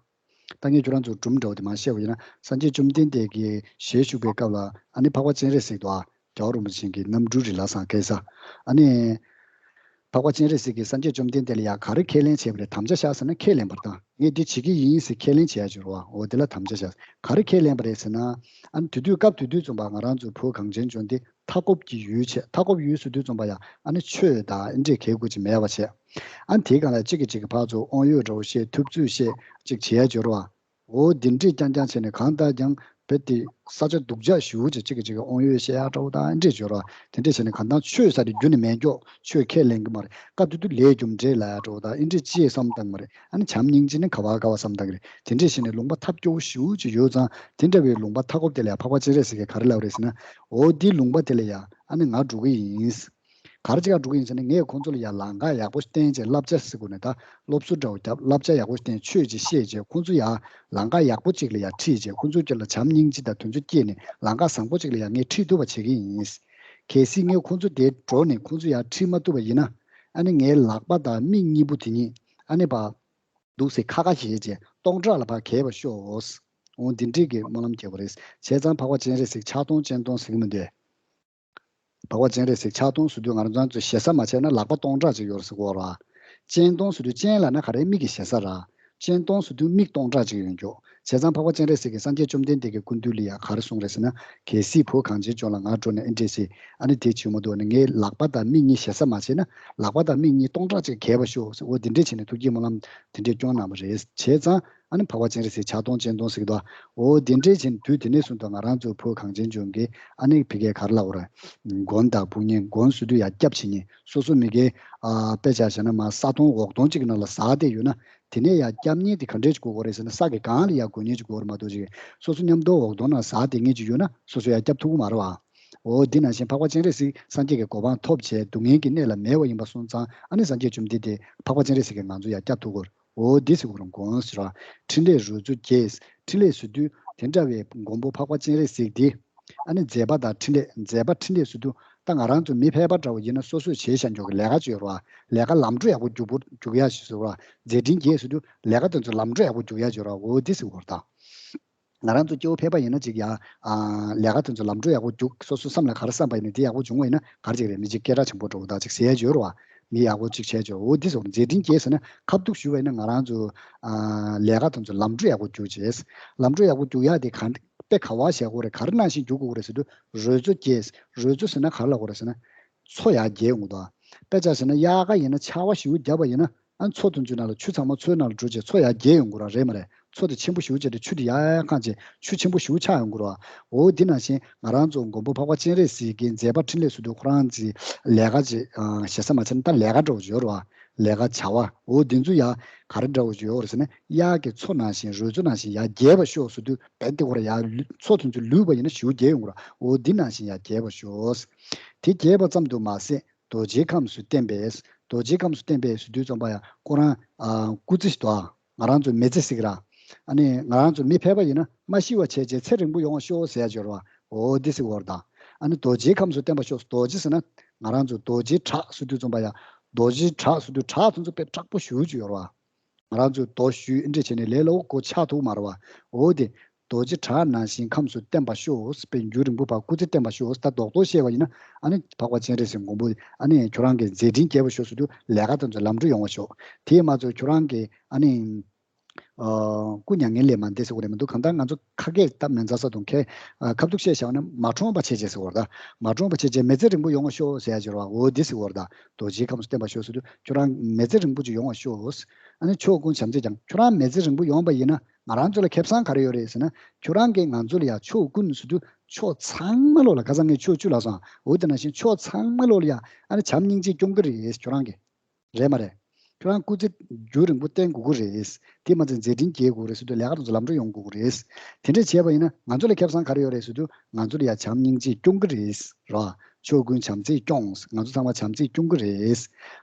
ད་ངས་ཁྱོད་རང་ཚོ་སྒྲུང་འདྲ་བོ་དེ་མར་བཤད་པ་ཡིན་ན། སངས་རྒྱས་བཅོམ་ལྡན་འདས་ཀྱི་ཞལ་བཞུགས་པའི་སྐབས་ལ་ཨ་ནི་འཕགས་པ་སྤྱན་རས་གཟིགས་དང་རྒྱལ་བ་རིན་པོ་ཆེ་གི་རྣམ་སྤྲུལ་རི་ལ་བཟང་སྐལ་བཟང་། ཨ་ནི་འཕགས་པ་སྤྱན་རས་གཟིགས་ཀྱིས་སངས་རྒྱས་བཅོམ་ལྡན་འདས་ལ་ཡང་ག་རེ་ཁས་ལེན་བྱས་པ་རེད། དམ་བཅའ་བཞག་ཟེར་ན་ཁས་ལེན་པར་དང་། ངས་འདི་བྱེད་ཀྱི་ཡིན་ཟེར་ཁས་ལེན་བྱས་ཡ་སྦྱོར་བ། འོ་དེ་ལ་དམ་བཅའ་བཞག། ག་རེ་ཁས་ལེན་པ་རེད་ཟེར་ན། ཨ་ནི་དེ་དུས་སྐབས་དེ་དུས་ཙམ་པ་ང་རང་ཚོའི་བོད་གངས་ཅན་ལྗོངས་འདི་མཐའ་འཁོབ་ཀྱི་ཡུལ་བྱས། མཐའ་འཁོབ་ཡུལ་ཟེར་དུས་ཙམ་པ་ཡང་ཨ་ནི་ཆོས་དང་འདི་འདྲའི་གལ་དགོས་ཅིག་མེད་པ་བྱས། ཨ་ནི་དེའི་སྒང་ལ་གཅིག་གིས་གཅིག་གི་ཕར་ཚུར་དབང་ཡོད་འདྲ་བོ་བཤད། ཐུབ་ཚོད་བཤད། ཅིག་བྱེད་ཡ་སྦྱོར་བ། འོ་འདི་འདྲས་རྐྱང་རྐྱང་བྱས་ནས་གང་ལྟར་ཀྱང་བོད་དེ་ས་ཆ་སྡུག་ཅག་ཞེ་པོ་ཅིག་གཅིག་གིས་གཅིག་གི་དབང་ཡོད་བཤད་ཡ་འདྲ་བོ་དང་འདི་འདྲས་སྦྱོར་བ། དེ་འདྲས་བྱས་ནས་གང་ལྟར་ཆོས་ཟེར་དེ་རྒྱུན་ནས་མེད་མགྱོགས། ཆོས་ཁས་ལེན་གྱི་མ་རེད། སྐབས་དེ་དུས་ལས་རྒྱུ་འབྲས་ལབ་ཡ་འདྲ་བོ་དང་འདི་འདྲས་ཅི་ཡང་བསམ་བཏང་གི་མ་རེད། ཨ་ནི་བྱམས་སྙིང་རྗེ་ནི་ག་བ་ག་བ་བསམ་བཏང་གི་རེད། དེ་འདྲས་བྱས་ནས་ལུང་པ་ཐབས་སྐྱོ་བོ་ཞེ་པོ་ཅིག་ཡོད་ཙང་། དེ་འདྲ་བའི་ལུང་པ་མཐའ་འཁོབ་དེ་ལ་ཡང་འཕགས་པ་སྤྱན་རས་གཟིགས་ཀྱིས་ག་རེ་ལབ་པ་རེད་ཟེར་ན། འོ་འདི་ལུང་པ་དེ་ལ་ཡང་ཨ་ནི་ང་འགྲོ་གི་ཡིན། ག་རེ་བྱེད་ག་འགྲོ་གི་ཡིན་ཟེར་ན། ངས་ཁོང་ཚོ་ལ་ཡང་ལམ་ཁ་ཡག་པོ་བསྟན་བྱས། བསླབ་བྱ་ཟེར་དགོས་ནས་ད་སློབ་གསོ་འདྲ་བོ་བརྒྱབ། བསླབ་བྱ་ཡག་པོ་བསྟན། ཆོས་ཅིག་བཤད་བྱས། ཁོང་ཚོ་ཡང་ལམ་ཁ་ཡག་པོ་ཅིག་ལ་ཡང་ཁྲིད་བྱས། ཁོང་ཚོའི་རྒྱུད་ལ་བྱམས་སྙིང་རྗེ་དང་དེ་ཚོ་སྐྱེས་ནས་ལམ་ཁ་བཟང་པོ་ཅིག་ལ་ཡང་ངས་ཁྲིད་ཐུབ་པ་བྱེད་ཀྱི་ཡིན། གལ་སྲིད་ངས་ཁོང་ཚོ་དེ་འགྲོ་ནས་ཁོང་ཚོ་ཡང་ཁྲིད་མ་ཐུབ་པ་ཡིན་ན། ཨ་ནི་ངའི་ལག་པ་དང་མིག་གཉིས་པོ་དེ་གཉིས་ཨ་ནི་ཕར་འདུག་སེ་ཁ་ཁ་བྱས་བྱས་སྟོང་ཕྲག་ལ་ཕར་གས་པར་ཤོག། འོ་འདི་འདྲས་ཀྱི་སྨོན་ལམ་རྒྱག་པ་རེད། བྱས་ཙང་འཕགས་པ་སྤྱན་རས་གཟིགས་ཕྱག་སྟོང་སྤྱན་སྟོང་ཟེར་གྱི་མི་འདུག། འཕགས་པ་སྤྱན་རས་གཟིགས་ཕྱག་སྟོང་ཟེར་དུས་ང་རང་ཚོ་ཞེ་ས་མ་བྱས་ན་ལག་པ་སྟོང་ཕྲག་ཅིག་ཡོད་རེད་ཟེར་གོ་ར། སྤྱན་སྟོང་ཟེར་དུས་སྤྱན་ལབ་ན་ག་རེ། མིག་གི་ཞེ་ས་ར། སྤྱན་སྟོང་ཟེར་དུས་མིག་སྟོང་ཕྲག་ཅིག་ཡོད་མགྱོགས། བྱས་ཙང་འཕགས་པ་སྤྱན་རས་གཟིགས་ཀྱིས་སངས་རྒྱས་བཅོམ་ལྡན་འདས་ཀྱི་སྐུ་མདུན་ལ་ཡང་ག་རེ་གསུངས་རེད་ཟེར་ན། གལ་སྲིད་བོད་གངས་ཅན་ལྗོངས་ལ་ང་འགྲོ་ནས་ཨེ་འདྲས་ཞིག་ཨ་ནི་དེ་བྱེད་མ་ཐུབ་ན། ངའི་ལག་པ་དང་མིག་གཉིས་ཞེ་ས་མ་བྱས་ན། ལག་པ་དང་མིག་གཉིས་སྟོང་ཕྲག་ཅིག་གས་པར་ཤོག་ཟེར། འོ་འདི་འདྲས་བྱས་ནས་ཐུགས་བསྐྱེད་སྨོན་ལམ་དེ་འདྲས་སྐྱོང་གནང་བ་རེད། བྱས་ཙང་ཨ་ནི་འཕགས་པ་སྤྱན་རས་གཟིགས་ཕྱག་སྟོང་སྤྱན་སྟོང་ཟེར་གྱི་འདུག། འོ་དེ་འདྲས་བྱས་ནས་དུས་དེ་ནས་བཟུང་དུ་ང་རང་ཚོ་བོད་གངས་ཅན་ལྗོངས་ཀྱི་ཨ་ནི་ཕ་གིར་ག་རེ་ལབ་དགོས་རེད། མགོན་དང་དཔུང་གཉེན། མགོན་ཟེར་དུས་ཡར་སྐྱབས་བྱེད་མཁན། སོ་སོ་མ་གིར་ཨ་དཔེ་ཆ་བཞག་ན་མར་ས་སྟོང་འོག་སྟོང་ཅིག་གི་ནང་ལ་ཟགས་བསྡད་ཡོད་ན། དེ་ནས་ཡར་སྐྱབས་མཁན་དེ་ག་འདྲས་ཅིག་དགོས་ཀྱི་རེད་ཟེར་ན། ས་གི་སྒང་ལ་ཡར་འགོ་མཁན་ཅིག་དགོས་རེད་མ་གཏོགས། ཅིག་སོ་སོ་མཉམ་དུ་འོག་སྟོང་ནང་ཟགས་བསྡད་མཁན་ཅིག་ཡོད་ན་སོ་སོ་ཡར་སྐྱབས་ཐུབ་ཀྱི་མ་རེད་བ། འོ་འདི་ནང་བཞིན་འཕགས་པ་སྤྱན་རས་གཟིགས་སངས་རྒྱས་ཀྱི་གོ་འཕང་ཐོབ་བྱས་སྡུག་བསྔལ་གྱི་གནས་ལ་མེད་པ་ཡིན་པ་སོང་ཙང་། ཨ་ནི་སངས་རྒྱས་བཅོམ་ལྡན་འདས་འཕགས་པ་སྤྱན་རས་གཟིགས་ཀྱིས་ང་ཚོ་ཡར་སྐྱབས་ཐུབ་ཀྱི་རེད། འོ་འདི་ཟེར་གྱི་རེད། མགོན་ཟེར་བ། ཕྲིན་ལས་རོལ་མཚོ་རྒྱས། ཕྲིན་ལས་ཟེར་དུས་དེ་འདྲ་བའི་མགོན་པོ་འཕགས་པ་སྤྱན་རས་གཟིགས་འདི། ཨ་ནི་མཛད་པ་དང་ཕྲིན་ལས། མཛད་པ་ཕྲིན་ལས་ཟེར་དུས་ད་ང་རང་ཚོ་མི་ཕལ་པ་འདྲ་བོ་ཡིན་ན་སོ་སོས་བྱས་བཞག་འཇོག་གི་ལས་ཀ་ཅིག་ཡོད་རེད་བ། ལས་ཀ་ལམ་འགྲོ་ཡག་པོ་རྒྱུག་པོ་རྒྱུག་ཡ་ཞིག་ཟེར་བ། མཛད་འཕྲིན་རྒྱས་ཟེར་དུས་ལས་ཀ་དེ་ཚོ་ལམ་འགྲོ་ཡག་པོ་རྒྱུག་ཡ་ཅིག་རེད་བ། འོ་འདི་ཟེར་གྱི་རེད་ད། ང་རང་ཚོ་སྐྱེ་བོ་ཕལ་པ་ཡིན་ན་ཅིག་ཡ། ཨ། ལས་ཀ་དེ་ཚོ་ལམ་འགྲོ་ཡག་པོ་རྒྱུག། སོ་སོ་བསམ་ལ་ག་རེ་བསམ་པ་ཡིན་ན་དེ་ཡག་པོ་བྱུང་བ་ཡིན་ན་ག་རེ་ཅིག་རེད། མི་གཅིག་སྐད་གྲགས་ཆེན་པོ་འགྲོ་བ་དང་ཅིག་ཟེར་ཡ་ཡོད་རེད་བ། མི་ཡག་པོ་ཅིག་བྱས་ཆོག། འོ་འདི་ཟེར་བ། མཛད་འཕྲིན་རྒྱས་ཟེར་ན་ཁ་ཐུག་ཞུས་པ་ཡིན་ན་ང་རང་ཚོ། ཨ། ལས་ཀ་དེ་ཚོ་ལམ་འགྲོ་ཡག་པོ་རྒྱུག་བྱས། ལམ་འགྲོ་ཡག་པོ་རྒྱུག་ཡ་དེ་ག་དཔེ་ག་བ་བྱེད་དགོས་རེད། ག་རེ་ནང་བཞིན་རྒྱུག་དགོས་རེད་ཟེར་དུས་རོལ་མཚོ་རྒྱས། རོལ་མཚོ་ཟེར་ན་ག་རེ་ལབ་དགོས་རེད་ཟེར་ན། མཚོ་ཡར་རྒྱས་ཡོང་གི་འདུག། དཔེ་ཆ་བཞག་ན་དབྱར་ཁ་ཡིན་ན་ཆར་པ་ཞེ་པོ་བརྒྱབ་པ་ཡིན་ན། ཨ། མཚོ་དེ་ཚོའི་ནང་ལ་ཆུ་ཚང་མ་མཚོའི་ནང་ལ་འགྲོ་བྱས་མཚོ་ཡར་རྒྱས་ཡོང་གི་རེད་མ་རེད། མཚོ་དེ་ཆེན་པོ་ཞེ་པོ་བྱས་ཏེ་ཆུ་དེ་ཡར་ཡར་བཀང་བྱས་ཆུ་ཆེན་པོ་ཞེ་པོ་ཆགས་ཡོང་གི་རེད་བ། འོ་འདི་ནང་བཞིན་ང་རང་ཚོ་མགོན་པོ་འཕགས་པ་སྤྱན་རས་གཟིགས་ཀྱི་མཛད་པ་ཕྲིན་ལས་ཟེར་དུས་ཁོ་རང་ཚོའི་ལས་ཀ་ཅིག། ཨ། ཞེ་ས་མ་བྱས་ན་ད་ལས་ཀ་འདྲ་བོ་ཅིག་ཡོད་རེད་བ། ལས་ཀ་བྱ་བ། འོ་འདི་ཚོ་ཡར་ག་རེ་འདྲ་བོ་ཅིག་ཡོད་རེད་ཟེར་ན། དབྱར་གྱི་མཚོ་ནང་བཞིན་རོལ་མཚོ་ནང་བཞིན་ཡར་རྒྱས་པར་ཤོག་ཟེར་དུས་རྦད་དེ་ཁོ་རང་ཡར་ལུས། མཚོ་དེ་ཚོ་ལུས་པ་ཡིན་ན་ཞེ་པོ་རྒྱས་ཡོང་གི་རེད་བ། འོ་འདི་ནང་བཞིན་ཡར་རྒྱས་པར་ཤོག། དེ་རྒྱས་པ་ཙམ་དུ་མ་ཟད། རྡོ་རྗེའི་ཁམས་སུ་བསྟན་པས། རྡོ་རྗེའི་ཁམས་སུ་བསྟན་པས་ཟེར་དུས་ཙམ་པ་ཡང་ཁོ་རང་། ཨ། སྐུ་ཚེ་ཞིག་ཏུ། ཨ། ང་རང་ཚོ་མི་ཚེ་ཟེར་གྱི་ར། ཨ་ནི་ང་རང་ཚོ་མི་ཕལ་པ་ཡིན་ན་མ་ཤི་བ་བྱས་བྱས་ཚེ་རིང་པོ་ཡོང་བ་ཤོག་ཟེར་ཡ་ཅིག་ཡོད་རེད་བ། འོ་འདི་ཟེར་གྱི་ཡོད་རེད་ད། ཨ་ནི་རྡོ་རྗེའི་ཁམས་སུ་བསྟན་པར་ཤོག། རྡོ་རྗེ་ཟེར་ན་ང་རང་ཚོ་རྡོ་རྗེ་བྲག་ཟེར་དུས་ཙམ་པ་ཡང་། རྡོ་རྗེ་བྲག་ཟེར་དུས་བྲག་དེ་ཚོ་དཔེ་མཁྲེགས་པོ་ཞེ་པོ་ཅིག་ཡོད་རེད་བ། ང་རང་ཚོས་རྡོ་གཞུས་ཨེ་འདྲས་བྱས་ནས་ལས་སླ་པོ་གོ་ཆགས་ཐུབ་མ་རེད་བ། འོ་དེ། རྡོ་རྗེ་བྲག་ནང་བཞིན་ཁམས་སུ་བརྟན་པར་ཤོག། དཔེ་མཇུག་རིང་པོ་བར་སྐུ་ཚེ་བརྟན་པར་ཤོག། ད་རྡོག་རྡོག་བཤད་པ་ཡིན་ན། ཨ་ནི་འཕགས་པ་སྤྱན་རས་གཟིགས་མགོན་པོ། ཨ་ནི་ཁྱོད་རང་གི་མཛད་འཕྲིན་རྒྱས་པར་ཤོག་ཟེར་དུས་ལས་ཀ་དེ་ཚོ་ལམ་འགྲོ་ཡོང་བར་ཤོག། དེས་མ་ཚད་ཁྱོད་རང་གི་ཨ་ནི། ཨ། སྐུ་མྱ་ངན་ལས་མ་འདས་ཟེར་བ་རེད་མི་འདུག། གང་ལྟར་ང་ཚོ་ཁ་སྐད་ད་མི་འཛའ་ས་དང་ཁ། ཨ། ཁ་ཐུག་བཤད་བཞག་ན་མ་གྲོངས་པ་བྱས་བྱས་ཟེར་བ་རེད་ད། མ་གྲོངས་པ་བྱས་བྱས་མི་ཚེ་རིང་པོ་ཡོང་བར་ཤོག་ཟེར་ཡ་ཅིག་རེད་བ། འོ་འདི་ཟེར་བ་རེད་ད། རྡོ་རྗེའི་ཁམས་སུ་བརྟན་པར་ཤོག་ཟེར་དུས་ཁྱོད་རང་མི་ཚེ་རིང་པོ་ཅིག་ཡོང་བར་ཤོག། ཨ་ནི་ཕྱོགས་ཀུན་བྱམས་བརྩེས་ཀྱང་། ཁྱོད་རང་མི་ཚེ་རིང་པོ་ཡོང་བ་ཡིན་ན་ང་རང་ཚོ་ལ་ཁེ་བཟང་ག་རེ་ཡོད་རེད་ཟེར་ན། ཁྱོད་རང་གིས་ང་ཚོ་ལ་ཡ་ཕྱོགས་ཀུན་ཟེར་དུས་ཕྱོགས་ཚང་མ་ལོག་ལ། ཁ་སང་ངས་ཕྱོགས་བཅུ་ལབ་སོང་། འོ་དེ་ནང་བཞིན་ཕྱོགས་ཚང་མ་ལོག་ལ་ཡ་ཨ་ནི་བྱམས་སྙིང་རྗེ་སྐྱོང་གི་རེད་ཁྱོད་རང་གིས། རེད་མ་རེད། ཁྱོད་རང་སྐུ་ཚེ་རྒྱུན་རིང་པོ་བརྟན་དགོས་ཀྱི་རེད། དེ་མ་ཚད་མཛད་འཕྲིན་རྒྱས་དགོས་རེད་ཟེར་དུས་ལས་ཀ་དེ་ཚོ་ལམ་འགྲོ་ཡོང་དགོས་ཀྱི་རེད། དེ་འདྲས་བྱས་པ་ཡིན་ན་ང་ཚོ་ལ་ཁེ་བཟང་ག་རེ་ཡོད་རེད་ཟེར་དུས་ང་ཚོ་ལ་ཡ་བྱམས་སྙིང་རྗེ་སྐྱོང་གི་རེད། རོ། ཕྱོགས་ཀུན་བྱམས་བརྩེས་སྐྱོང་། ང་ཚོ་ཚང་མ་བྱམས་བརྩེས་སྐྱོང་གི་རེད།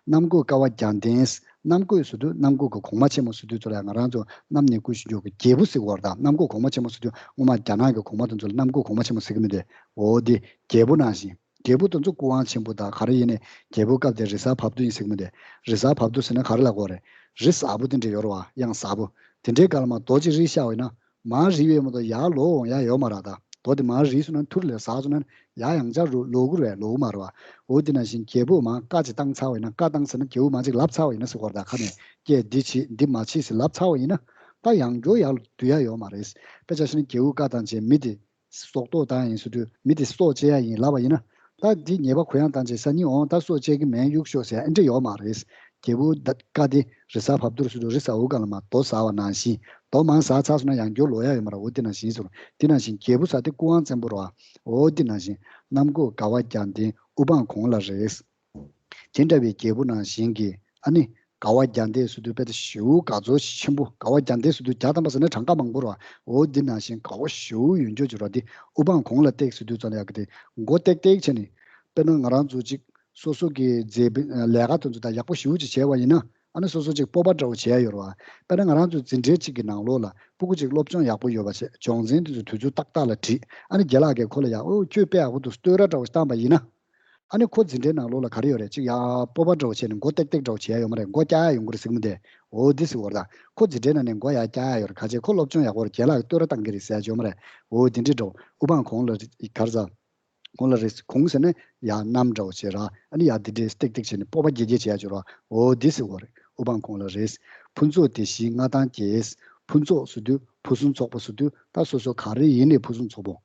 གནམ་བསྐོས་ཀ་བ་རྒྱལ་ལྡན། གནམ་བསྐོས་ཟེར་དུས་གནམ་བསྐོས་ཀྱི་གོང་མ་ཆེན་མོ་ཟེར་དུས་ཚོ་ལ་ང་རང་ཚོ་གནམ་ནས་བསྐོས་བཞིན་འཇོག་གི་རྒྱལ་པོ་ཟེར་བ་རེད་ད། གནམ་བསྐོས་གོང་མ་ཆེན་མོ་ཟེར་དུས་སྔོན་མ་རྒྱ་ནག་གི་གོང་མ་དེ་ཚོ་ལ་གནམ་བསྐོས་གོང་མ་ཆེན་མོ་ཟེར་གྱི་མི་འདུག། འོ་དེ་རྒྱལ་པོ་ནང་བཞིན། རྒྱལ་པོ་དེ་ཚོ་སྐུ་དབང་ཆེན་པོ་དང་ག་རེ་ཡིན་ནའི་རྒྱལ་པོ་སྐབས་དེར་རི་གཟར་བབས་རྡོ་ཡིན་ཟེར་གྱི་མི་འདུག། རི་གཟར་བབས་རྡོ་ཟེར་ན་ག་རེ་ལབ་དགོས་རེད། རི་གཟར་པོ་དེ་འདྲ་ཡོད་རེད་བ། གཡང་གཟར་པོ། དེ་འདྲའི་སྐབས་ལ་མར་རྡོ་གཅིག་རིལ་བཞག་པ་ཡིན་ན། མར་རིལ་བའི་མ་གཏོགས་ཡར་ལོག་འོང་ཡ་ཡོད་མ་རེད་ད། རྡོ་དེ་མར་རིལ་སོང་ན་ཐུར་ལ་ཟག་སོང་ན་ཡར་ཡང་བསྐྱར་ལོག་གི་རེད། ལོག་གི་མ་རེད་བ། འོ་དེ་ནང་བཞིན་རྒྱལ་པོ་མར་བཀའ་ཅིག་བཏང་ཚར་བ་ཡིན་ན། བཀའ་བཏང་ཟེར་ན་རྒྱལ་པོ་མར་ཅིག་ལབ་ཚར་བ་ཡིན་ན་ཟེར་བ་རེད་ད། ཁ་ནས་ཀྱེ་འདི་བྱེད་འདི་མ་བྱེད་ཟེར་ལབ་ཚར་བ་ཡིན་ན། ད་ཡང་བསྐྱར་ཡར་ལ་འདུག་ཡ་ཡོད་མ་རེད། དཔེ་ཆ་བཞག་ན་རྒྱལ་པོ་བཀའ་བཏང་བྱས་མི་དེ་སྲོག་ཐོག་བཏང་ཡ་ཡིན་ཟེར་དུས། མི་དེ་སྲོག་བཅད་ཡ་ཡིན་ལབ་པ་ཡིན་ན། ད་འདི་ཉེས་པ་གུ་ཡངས་བཏང་བྱས་སང་ཉིན་འོང་ད་སྲོག་བཅད་ཀྱི་མེད་གཡུག་ཤོག་ཟེར་ཡ་ཨེ་འདྲ་ཡོད་མ་རེད། རྒྱལ་པོ་ད་བཀའ་དེ་རི་གཟར་བབས་དུས་སུ་རི་གཟར་འོ་ག་ལ་མར་རྡོ་ཟ་བ་ནང་བཞིན། རྡོ་མར་ཟ་ཚར་སོང་ན་ཡང་བསྐྱར་ལོག་ཡ་ཡོད་མ་རེད། འོ་དེ་ནང་བཞིན་ཟེར། དེ་ནང་བཞིན་རྒྱལ་པོ་ཟེར་དེ་སྐུ་དབང་བཙན་པོ་རེད་བ། འོ་དེ་ནང་བཞིན་གནམ་སྒོ་དགའ་བ་རྒྱལ་ལྡན་དབུ་འཕང་གོང་ལ་རེད། དེ་འདྲ་བའི་རྒྱལ་པོ་ནང་བཞིན་གྱི་ཨ་ནི་དགའ་བ་རྒྱལ་ལྡན་ཟེར་དུས་དཔེ་ད་ཞེ་པོ་དགའ་ཚོར་ཆེན་པོ། དགའ་བ་རྒྱལ་ལྡན་ཟེར་དུས་བརྒྱ་ཐམ་པ་ཟེར་ན་གྲངས་ཀ་མང་པོ་རེད་བ། འོ་དེ་ནང་བཞིན་དགའ་བ་ཞེ་པོ་ཡོད་འཇོག་བྱེད་རོགས་དེ་དབུ་འཕང་གོང་ལ་བཏེགས་ཟེར་དུས་ཙམ་ཡག་གི་དེ་མགོ་ཏེག་ཏེག་བྱས་ནས། དཔེར་ན་ང་རང་ཚོ་ཅིག་སོ་སོ་གི་མཛད་པའི་ལས་ཀ་དེ་ཚོ་ད་ཡག་པོ་ཞེ་པོ་ཅིག་བྱས་པ་ཡིན་ན། ཨ་ནི་སོ་སོ་ཅིག་སྤོབས་པ་འདྲ་བོ་བྱས་ཡོད་རེད་བ། དཔེར་ན་ང་རང་ཚོ་འཛིན་གྲྭ་གཅིག་གི་ནང་ལོགས་ལ་སྤུ་གུ་ཅིག་སློབ་སྦྱོང་ཡག་པོ་ཡོད་པ་བྱས། སྦྱོང་ཚན་དེ་ཚོ་དུས་ཚོད་ཏག་ཏག་ལ་ཁྲིད། ཨ་ནི་རྒན་ལགས་ཀྱིས་ཁོ་ལ་ཡ་ཨོ་ཁྱོད་དཔེ་ཡག་པོ་འདུག་བསྟོད་ར་འདྲ་བོ་བཏང་པ་ཡིན་ན། ཨ་ནི་ཁོ་འཛིན་གྲྭའི་ནང་ལོགས་ལ་ག་རེ་ཡོད་རེད། ཅིག་ཡ་སྤོབས་པ་འདྲ་བོ་བྱས་ནས་མགོ་ཏེག་ཏེག་འདྲ་བོ་བྱས་ཡོད་མ་རེད། མགོ་སྐྱག་ཡ་ཡོང་གི་རེད་ཟེར་གི་མི་འདུག་འོ་འདི་ཟེར་བ་རེད་ད། ཁོ་འཛིན་གྲྭའི་ནང་ནས་མགོ་ཡ་སྐྱག་ཡ་ཡོད་རེད། ག་ཅེ་ཁོ་སློབ་སྦྱོང་ཡག་པོ་རེད། རྒན་ལགས་ཀྱིས་བསྟོད་ར་བཏང་གི་རེད་ཟེར་ཡ་ཅིག་ཡོད་མ་རེད། འོ་འདི་འདྲ་འདྲ་བོ་དབུ་འཕང་གོང་ལ་ག་རེ་ཟ། གོང་ལ་རེད། གོང་ཟེར་ན་ཡ་གནམ་འདྲ་བོ་བྱས་ར། ཨ་ནི་ཡ་འདི་འདྲས་ཏེག་ཏེག་བྱས་ནས་སྤོབས་པ་རྒྱས་རྒྱས་བྱས་ཡ་ཅིག་ར། འོ་འདི་ཟེར་བ་རེད། དབུ་འཕང་གོང་ལ་རེད། ཕུན་ཚོགས་དེ་བཞིན་མངའ་ཐང་རྒྱས། ཕུན་ཚོགས་ཟེར་དུས་ཕུན་སུམ་ཚོགས་པ་ཟེར་དུས་ད་སོ་སོ་ག་རེ་ཡིན་ནའི་ཕུན་སུམ་ཚོགས་པོ།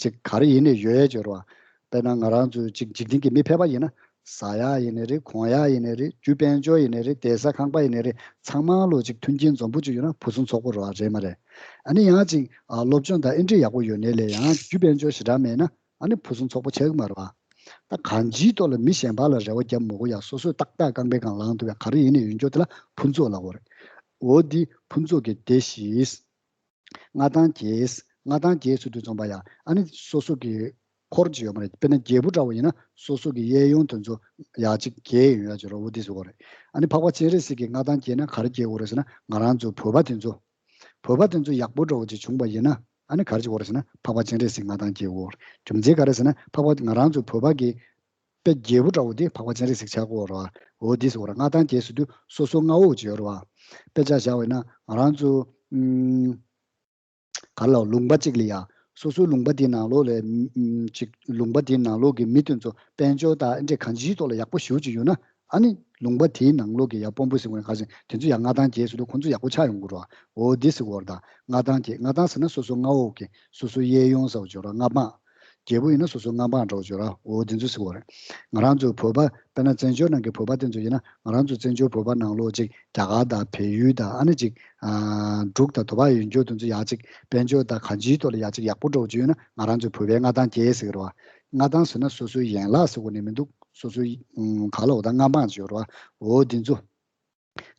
ཅིག་ག་རེ་ཡིན་ནའི་ཡོད་ཡ་ཅིག་ཡོད་རེད་བ། དཔེར་ན་ང་རང་ཚོ་ཅིག་འཇིག་རྟེན་གྱི་མི་ཕལ་པ་ཡིན་ན། ཟ་ཡ་ཡིན་ནའི་རེད། གོན་ཡ་ཡིན་ནའི་རེད། རྒྱུ་དཔལ་འབྱོར་ཡིན་ནའི་རེད། བསྡད་ས་ཁང་པ་ཡིན་ནའི་རེད། ཚང་མ་ལོ་ཅིག་མཐུན་རྐྱེན་འཛོམས་པོ་ཅིག་ཡོད་ན་ཕུན་སུམ་ཚོགས་པོ་རེད་བ། རེད་མ་རེད། ཨ་ནི་ཡང་ཅིག་ཨ་སློབ་སྦྱོང་དང་ཨེ་འདྲ་ཡག་པོ་ཡོད་ནའི་ལས་ཡང་རྒྱུ་དཔལ་འབྱོར་ཞེ་དྲག་མེད་ན་ཨ་ནི་ཕུན་སུམ་ཚོགས་པོ་ཆགས་ཀྱི་མ་རེད་བ། ད་གང་ཅིའི་ཐོག་ལ་མི་གཞན་པ་ལ་རེ་བ་རྒྱབ་མི་དགོས་ཡ། སོ་སོས་ཏག་ཏག་རྐང་པའི་སྒང་ལངས་ཐུབ་ཡ་ག་རེ་ཡིན་ནའི་ཡོད་འཇོག་དེ་ལ་ཕུན་ཚོགས་ལབ་དགོས་རེད། འོ་འདི་ཕུན་ཚོགས་ཀྱི་སྡེ་བཞི། མངའ་ཐང་རྒྱས། མངའ་ཐང་རྒྱས་ཚུལ་དུས་ཙམ་པ་ཡ་ཨ་ནི་སོ་སོ་གི་འཁོར་གྱི་ཡོད་མ་རེད། དཔེར་ན་རྒྱལ་པོ་འདྲ་བོ་ཡིན་ན་སོ་སོ་གི་གཡས་གཡོན་དེ་ཚོ་ཡ་ཅིག་རྒྱས་ཡོང་ཡ་ཅིག་རོ། འོ་འདི་ཟེར་བ་རེད། ཨ་ནི་འཕགས་པ་སྤྱན་རས་གཟིགས་ཀྱི་མངའ་ཐང་རྒྱས་ན་ག་རེ་རྒྱས་དགོས་རེད་ཟེར་ན། ང་རང་ཚོ་བོད་པ་དེ་ཚོ། བོད་པ་དེ་ཚོ་ཡག་པོ་འདྲ་བོ་ཅིག་བྱུང་བ་ཡིན་ན་ཨ་ནི་ག་རེ་ཅིག་དགོས་རེད་ཟེར་ན་འཕགས་པ་སྤྱན་རས་གཟིགས་མངའ་ཐང་རྒྱས་དགོས་རེད། རྒྱུ་མཚན་ག་རེ་ཟེར་ན་འཕགས་པ་ང་རང་ཚོ་བོད་པ་གི་དཔེ་རྒྱལ་པོ་འདྲ་བོ་དེ་འཕགས་པ་སྤྱན་རས་གཟིགས་ཆགས་ཀྱི་ཡོད་རེད་བ། འོ་འདི་ཟེར་བ་རེད། མངའ་ཐང་རྒྱས་ཟེར་དུས་སོ་སོ་མངའ་འོག་ཅིག་ཡོད་རེད་བ། དཔེ་ཆ་བཞག་པ་ཡིན་ན་ང་རང་ཚོ་ཨུམ། ག་ལ་ལུང་པ་གཅིག་ལ་ཡ། སོ་སོའི་ལུང་པ་དེའི་ནང་ལོགས་ལ་ཨུམ་ཅིག་ལུང་པ་དེའི་ནང་ལོགས་ཀྱི་མི་དེ་ཚོ་དཔལ་འབྱོར་དང་ཨེ་འདྲས་གང་ཅིའི་ཐོག་ལ་ཡག་པོ་ཞེ་པོ་ཅིག་ཡོད་ན། ཨ་ནི་ལུང་པ་དེའི་ནང་ལོགས་ཀྱི་ཡ་དཔོན་པོ་ཟེར་དགོས་ན་ག་ཟེར། དེ་ཚོ་ཡ་མངའ་ཐང་རྒྱས་ཟེར་དུས་ཁོང་ཚོ་ཡག་པོ་ཆགས་ཡོང་གི་རེད་བ། འོ་འདི་ཟེར་བ་རེད་ད། མངའ་ཐང་རྒྱས། མངའ་ཐང་ཟེར་ན་སོ་སོ་མངའ་འོག་གི་སོ་སོ་གཡས་གཡོན་ཟེར་བ་ཅིག་ཡོད་རེད། མངའ་འབངས། རྒྱལ་པོ་ཡིན་ན་སོ་སོ་མངའ་འབངས་འདྲ་བོ་ཅིག་ཡོད་རེད། འོ་འདི་ཚོ་ཟེར་བ་རེད། ང་རང་ཚོ་བོད་པ་དཔེར་ན་བཙན་བྱོལ་ནང་གི་བོད་པ་དེ་ཚོ་ཡིན་ན་ང་རང་ཚོ་བཙན་བྱོལ་བོད་པ་ནང་ལོགས་ཅིག་རྒྱ་གར་དང་བལ་ཡུལ་དང་ཨ་ནི་ཅིག་ཨ་འབྲུག་དང་དུ་བ་ཡོད་འཇོག་དེ་ཚོ་ཡ་ཅིག་དཔལ་འབྱོར་དང་གང་ཅིའི་ཐོག་ལ་ཡ་ཅིག་ཡག་པོ་འདྲ་བོ་ཅིག་ཡོད་ན་ང་རང་ཚོ་བོད་པའི་མངའ་ཐང་རྒྱས་ཟེར་གི་རེད་བ། མངའ་ཐང་ཟེར་ན་སོ་སོའི་ཡན་ལག་ཟེར་དགོས་ནི་མི་འདུག་སོ་སོའི་ཨུམ་ག་ལ་འོ་ད་མངའ་འབངས་ཅིག་ཡོད་རེད་བ། འོ་འདི་ཚོ།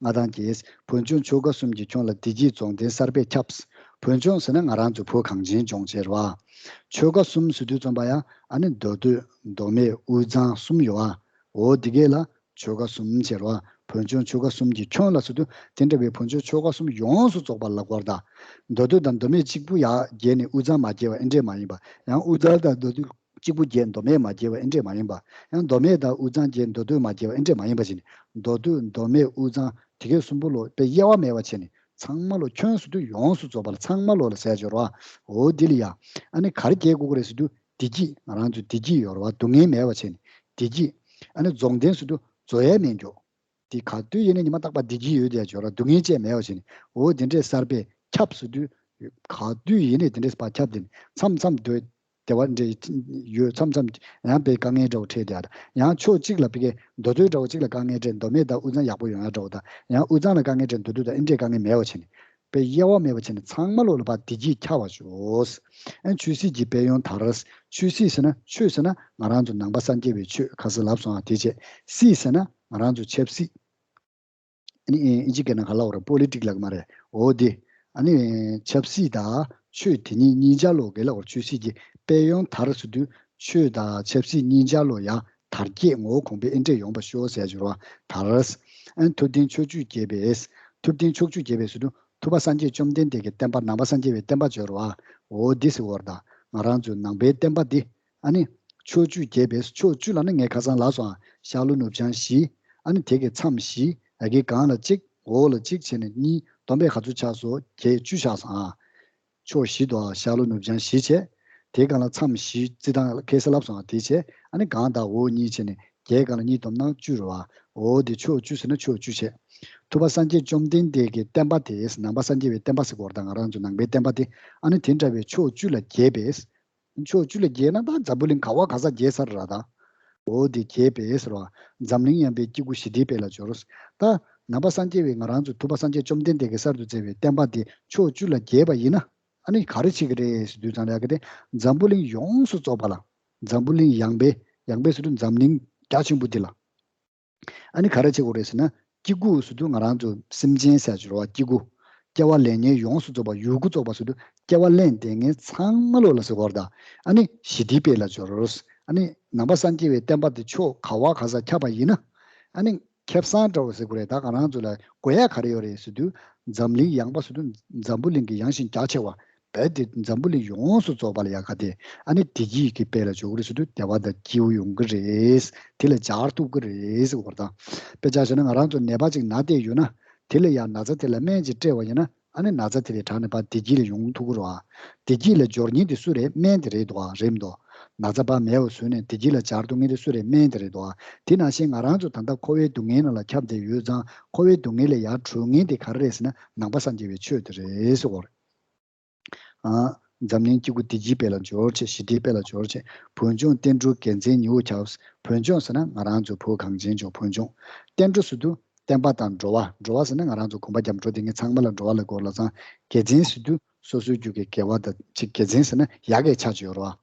མངའ་ཐང་རྒྱས། བོད་ལྗོངས་ཆོལ་ཁ་གསུམ་གྱི་ཁྱོན་ལ་བདེ་སྐྱིད་རྫོགས་ལྡན་གསར་པས་ཁྱབ། བོད་ལྗོངས་ཟེར་ན་ང་རང་ཚོ་བོད་གངས་ཅན་ལྗོངས་ཟེར་བ། ཆོལ་ཁ་གསུམ་ཟེར་དུས་ཙམ་པ་ཡ་ཨ་ནི་མདོ་སྟོད་མདོ་སྨད་དབུས་གཙང་གསུམ་ཡོད་ཨ། འོ་འདི་གས་ལ་ཆོལ་ཁ་གསུམ་ཟེར་བ། བོད་ལྗོངས་ཆོལ་ཁ་གསུམ་གྱི་ཁྱོན་ལ་ཟེར་དུས་དེ་འདྲ་བའི་བོད་ལྗོངས་ཆོལ་ཁ་གསུམ་ཡོངས་སུ་རྫོགས་པ་ལ་གོ་བར་གདའ། མདོ་སྟོད་དང་མདོ་སྨད་གཅིག་པུ་ཡ་རྒྱས་ནས་དབུས་གཙང་མ་རྒྱས་པ་ཨེ་འདྲས་མ་ཡིན་པ། ཡང་དབུས་གཙང་དང་མདོ་སྟོད་གཅིག་པུ་རྒྱས་མདོ་སྨད་མ་རྒྱས་པ་ཨེ་འདྲས་མ་ཡིན་པ། ཡང་མདོ་སྨད་དང་དབུས་གཙང་རྒྱས་མདོ་སྟོད་མ་རྒྱས་པ་ཨེ་འདྲས་མ་ཡིན་པ་བྱས་ནས་མདོ་སྟོད་མདོ་སྨད་དབུས་གཙང་དེ་གའི་གསུམ་པོ་ལོ་དཔེ་དབྱེ་བ་མེད་པ་བྱས་ནས་ཚང་མ་ལོ་ཁྱོན་ཟེར་དུས་ཡོངས་སུ་རྫོགས་པ་ལ་ཚང་མ་ལོ་ལ་ཟེར་སྦྱོར་བ། འོ་འདི་ལ་ཡ། ཨ་ནི་ག་རེ་རྒྱས་དགོས་ཀྱི་རེད་ཟེར་དུས་བདེ་སྐྱིད་ང་རང་ཚོ་བདེ་སྐྱིད་ཡོད་རེད་བ། སྡུག་བསྔལ་མེད་པ་བྱས་ནས་བདེ་སྐྱིད། ཨ་ནི་རྫོགས་ལྡན་ཟེར་དུས་རྫོགས་ཡས་མེད་མགྱོགས། དེ་ག་དུས་ཡིན་ན་ཉི་མ་རྟག་པར་བདེ་སྐྱིད་ཡོད་དེ་སྦྱོར་བ་སྡུག་བསྔལ་ཅན་མེད་པ་བྱས་ནས་འོ་དེ་འདྲས་གསར་པས་ཁྱབ་ཟེར་དུས། ག་དུས་ཡིན་ནའི་དེ་འདྲས་པ་ཁྱབ་དེ་ནི་མཚམས་མཚམས་སྡོད་བདེ་བ་འདྲ་ཡོད། མཚམས་མཚམས་ཡང་དཔེ་དཀའ་ངལ་འདྲ་བོ་འཕྲད་བསྡད་ཡ་དང་། ཡང་ཕྱོགས་གཅིག་ལ་ཕ་གི་མདོ་སྟོད་འདྲ་བོ་གཅིག་ལ་དཀའ་ངལ་འཕྲད་མདོ་སྨད་དང་དབུས་གཙང་ཡག་པོ་ཡོང་ཡ་འདྲ་བོ་དང་། ཡང་དབུས་གཙང་ལ་དཀའ་ངལ་འཕྲད་མདོ་སྟོད་དང་ཨེ་འདྲས་དཀའ་ངལ་མེད་པ་བྱས་ནས་དཔེ་དབྱེ་བ་མེད་པ་བྱས་ནས་ཚང་མ་ལོ་ལ་ཕར་བདེ་སྐྱིད་ཁྱབ་པ་ཤོག་ཨ་ཆོས་སྲིད་ཀྱི་དཔལ་ཡོན་དར། ཆོས་སྲིད་ཟེར་ན་ཆོས་ཟེར་ན་ང་རང་ཚོ་ནང་པ་སངས་རྒྱས་པའི་ཆོས་ཁ་སང་ལབ་སོང་ཨ། དེ་བྱས་སྲིད་ཟེར་ན་ང་རང་ཚོ་ཆབ་སྲིད། ཨ་ནི་ཨིན་ཇི་སྐད་ནང་ག་ལབ་དགོས་རེད། པོ་ལི་ཊིག་ལབ་ཀྱི་མ་རེད། འོ་དེ། ཨ་ནི་ཆབ་སྲིད་དང་ཆོས་དེ་གཉིས་གཉིས་ཆ་ལོ་ག་ལབ་དགོས་རེད། ཆོས་སྲིད་ཀྱི་དཔལ་ཡོན་དར་ཟེར་དུས་ཆོས་དང་ཆབ་སྲིད་གཉིས་ཆ་ལོ་ཡ་དར་རྒྱས་ངོ་བོ་གོང་འཕེལ་ཨེ་འདྲས་ཡོང་པ་ཤོག་ཟེར་ཡ་ཅིག་ཡོད་རེད་བ། དར། ཨ་ནི་ཐུབ་བསྟན་ཕྱོགས་བཅུ་རྒྱས་པས། ཐུབ་བསྟན་ཕྱོགས་བཅུ་རྒྱས་པས་ཟེར་དུས་ཐུབ་པ་སངས་རྒྱས་བཅོམ་ལྡན་འདས་ཀྱི་བསྟན་པ་ནང་པ་སངས་རྒྱས་པའི་བསྟན་པ་སྦྱོར་བ། འོ་འདི་ཟེར་བ་རེད་ད། ང་རང་ཚོའི་ནང་པའི་བསྟན་པ་འདི། ཨ་ནི། ཕྱོགས་བཅུ་རྒྱས་པས། ཕྱོགས་བཅུ་ལབ་ན་ངས་ཁ་སང་ལབ་སོང་ཨ། ཤར་ལྷོ་ནུབ་བྱང་བཞི། ཨ་ནི་དེ་གི་མཚམས་བཞི། ཡ་གི་སྒང་ལ་གཅིག་འོག་ལ་གཅིག་བྱས་ནས་གཉིས། བསྡོམས་པས་ག་ཚོད་ཆགས་སོང་། བརྒྱད་ཅུ་ཆགས་སོང་ཨ། ཕྱོགས་བཞི་འདུག་ཨ། ཤར་ལྷོ་ནུབ་བྱང་བཞི་བྱས། དེའི་སྒང་ལ་མཚམས་བཞི་རྩི་སྟངས་ཁ་སང་ལབ་སོང་ཨ། དེ་བྱས། ཨ་ནི་གང་དང་འོག་གཉིས་བྱས་ནས་བརྒྱད་སྒང་ལ་གཉིས་བསྡོམས་ན་བཅུ་རེད་བ། འོ་དེ་ཕྱོགས་བཅུ་ཟེར་ན་ཕྱོགས་བཅུ་བྱས། ཐུབ་པ་སངས་རྒྱས་བཅོམ་ལྡན་འདས་ཀྱི་བསྟན་པ་དེ་ནང་པ་སངས་རྒྱས་པའི་བསྟན་པ་ཟེར་གོ་རེད་ད། ང་རང་ཚོ་ནང་པའི་བསྟན་པ་དེ། ཨ་ནི་དེ་འདྲ་བའི་ཕྱོགས་བཅུ་ལ་རྒྱས་པས། ཕྱོགས་བཅུ་ལ་རྒྱས་ན་ད་འཛམ་བུ་གླིང་ག་བ་ག་ས་རྒྱས་ཚར་ར་ད། འོ་དེ་རྒྱས་པས་ཟེར་བ། འཛམ་གླིང་ཡངས་པའི་སྐྱེ་དགུ་ཞི་བདེའི་དཔལ་ལ་སྦྱོར། ད་ནང་པ་སངས་རྒྱས་པའི་ང་རང་ཚོ་ཐུབ་པ་སངས་རྒྱས་བཅོམ་ལྡན་འདས་ཀྱིས་གསར་དུ་མཛད་པའི་བསྟན་པ་དེ་ཕྱོགས་བཅུ་ལ་རྒྱས་པ་ཡིན་ན། ཨ་ནི་ག་རེ་བྱེད་ཀྱི་རེད་ཟེར་དུས་ཙང་ལ་ཡ་གི་དེ་འཛམ་བུ་གླིང་ཡོངས་སུ་རྫོགས་པ་ལ། འཛམ་བུ་གླིང་ཡངས་པའི་ཡངས་པའི་ཟེར་དུས་འཛམ་གླིང་རྒྱ་ཆེན་པོ་འདི་ལ། ཨ་ནི་ག་རེ་བྱེད་དགོས་རེད་ཟེར་ན། སྐྱེ་དགུ་ཟེར་དུས་ང་རང་ཚོ་སེམས་ཅན་ཟེར་གྱི་རེད་བ། སྐྱེ་དགུ། སྐྱེ་བ་ལེན་མཁན་ཡོངས་སུ་རྫོགས་པ་ཡོད་དགུ་རྫོགས་པ་ཟེར་དུས་སྐྱེ་བ་ལེན་བསྡད་མཁན་ཚང་མ་ལོ་ལ་ཟེར་གོ་རེད་ད། ཨ་ནི་ཞི་བདེའི་དཔལ་ལ་སྦྱོར། ཨ་ནི་ནང་པ་སངས་རྒྱས་པའི་བསྟན་པ་དེ་ཕྱོགས་ག་བ་ག་ས་ཁྱབ་པ་ཡིན་ན། ཨ་ནི་ཁེ་བཟང་འདྲ་བོ་ཟེར་དགོས་རེད་ད། ང་རང་ཚོ་ལ་དགོས་ཡ་ག་རེ་ཡོད་རེད་ཟེར་དུས། འཛམ་གླིང་ཡངས་པ་ཟེར་དུས་འཛམ་བུ་གླིང་གི་ཡངས་ཤིང་རྒྱ་ཆེ་བ། རྦད་དེ་འཛམ་བུ་གླིང་ཡོངས་སུ་རྫོགས་པ་ལ་ཡ་ག་དེ། ཨ་ནི་བདེ་སྐྱིད་ཀྱི་དཔལ་ལ་འཇོག་གི་རེད་ཟེར་དུས་བདེ་བ་དང་སྐྱིད་པོ་ཡོང་གི་རེད། དེ་ལ་སྦྱར་ཐུབ་ཀྱི་རེད་ཟེར་བ་དང་། དཔེ་ཆ་བཞག་ན་ང་རང་ཚོ་ནད་པ་ཅིག་ན་བསྡད་ཡོད་ན། དེ་ལ་ཡ་ན་ཚ་དེ་ལ་སྨན་ཅིག་སྤྲད་པ་ཡིན་ན། ཨ་ནི་ན་ཚ་དེ་ལས་དྲག་ནས་ཕར་བདེ་སྐྱིད་ལ་ཡོང་ཐུབ་ཀྱི་རེད་བ། བདེ་སྐྱིད་ལ་འབྱོར་མཁན་དེ་སུ་རེད། སྨན་དེ་རེད་དོ། རེད་མི་འདུག་ན་ཚ་ཕར་མེད་པ་བཟོས་ནས་བདེ་སྐྱིད་ལ་སྦྱར་ཐུབ་མཁན་དེ་སུ་རེད། སྨན་དེ་རེད་དོ། དེ་ནང་བཞིན་ང་རང་ཚོ་ད་ལྟ་འཁོར་བའི་སྡུག་བསྔལ་ནང་ལ་ཁྱབ་བསྡད་ཡོད་ཙང་འཁོར་བའི་སྡུག་བསྔལ་ལས་ཡར་གྲོལ་མཁན་དེ་ག་རེ་རེད་ཟེར་ན་ནང་པ་སངས་རྒྱས་པའི་ཆོས་དེ་རེད་ཟེར་བ་རེད། ཨ། འཛམ་གླིང་སྐྱེ་དགུ་བདེ་སྐྱིད་དཔལ་ལ་འབྱོར་ཅིག་ཞི་བདེའི་དཔལ་ལ་འབྱོར་ཅིག་བོད་ལྗོངས་བསྟན་འགྲོའི་རྒྱལ་མཚན་ཉི་འོད་ཁྱབ། བོད་ལྗོངས་ཟེར་ན་ང་རང་ཚོ་བོད་གངས་ཅན་ལྗོངས་བོད་ལྗོངས། བསྟན་འགྲོ་ཟེར་དུས་བསྟན་པ་དང་འགྲོ་བ། འགྲོ་བ་ཟེར་ན་ང་རང་ཚོ་གོམ་པ་རྒྱབ་འགྲོ་དེ་ངས་ཚང་མ་ལ་འགྲོ་བ་ལ་གོ་ལབ་ཙང་། རྒྱལ་མཚན་ཟེར་དུས་སོ་སོའི་རྒྱུད་ཀྱི་དགེ་བ་དང་ཅིག་རྒྱལ་མཚན་ཟེར་ན་ཡ་གི་ཆ་ཅིག་ཡོད་རེད་བ།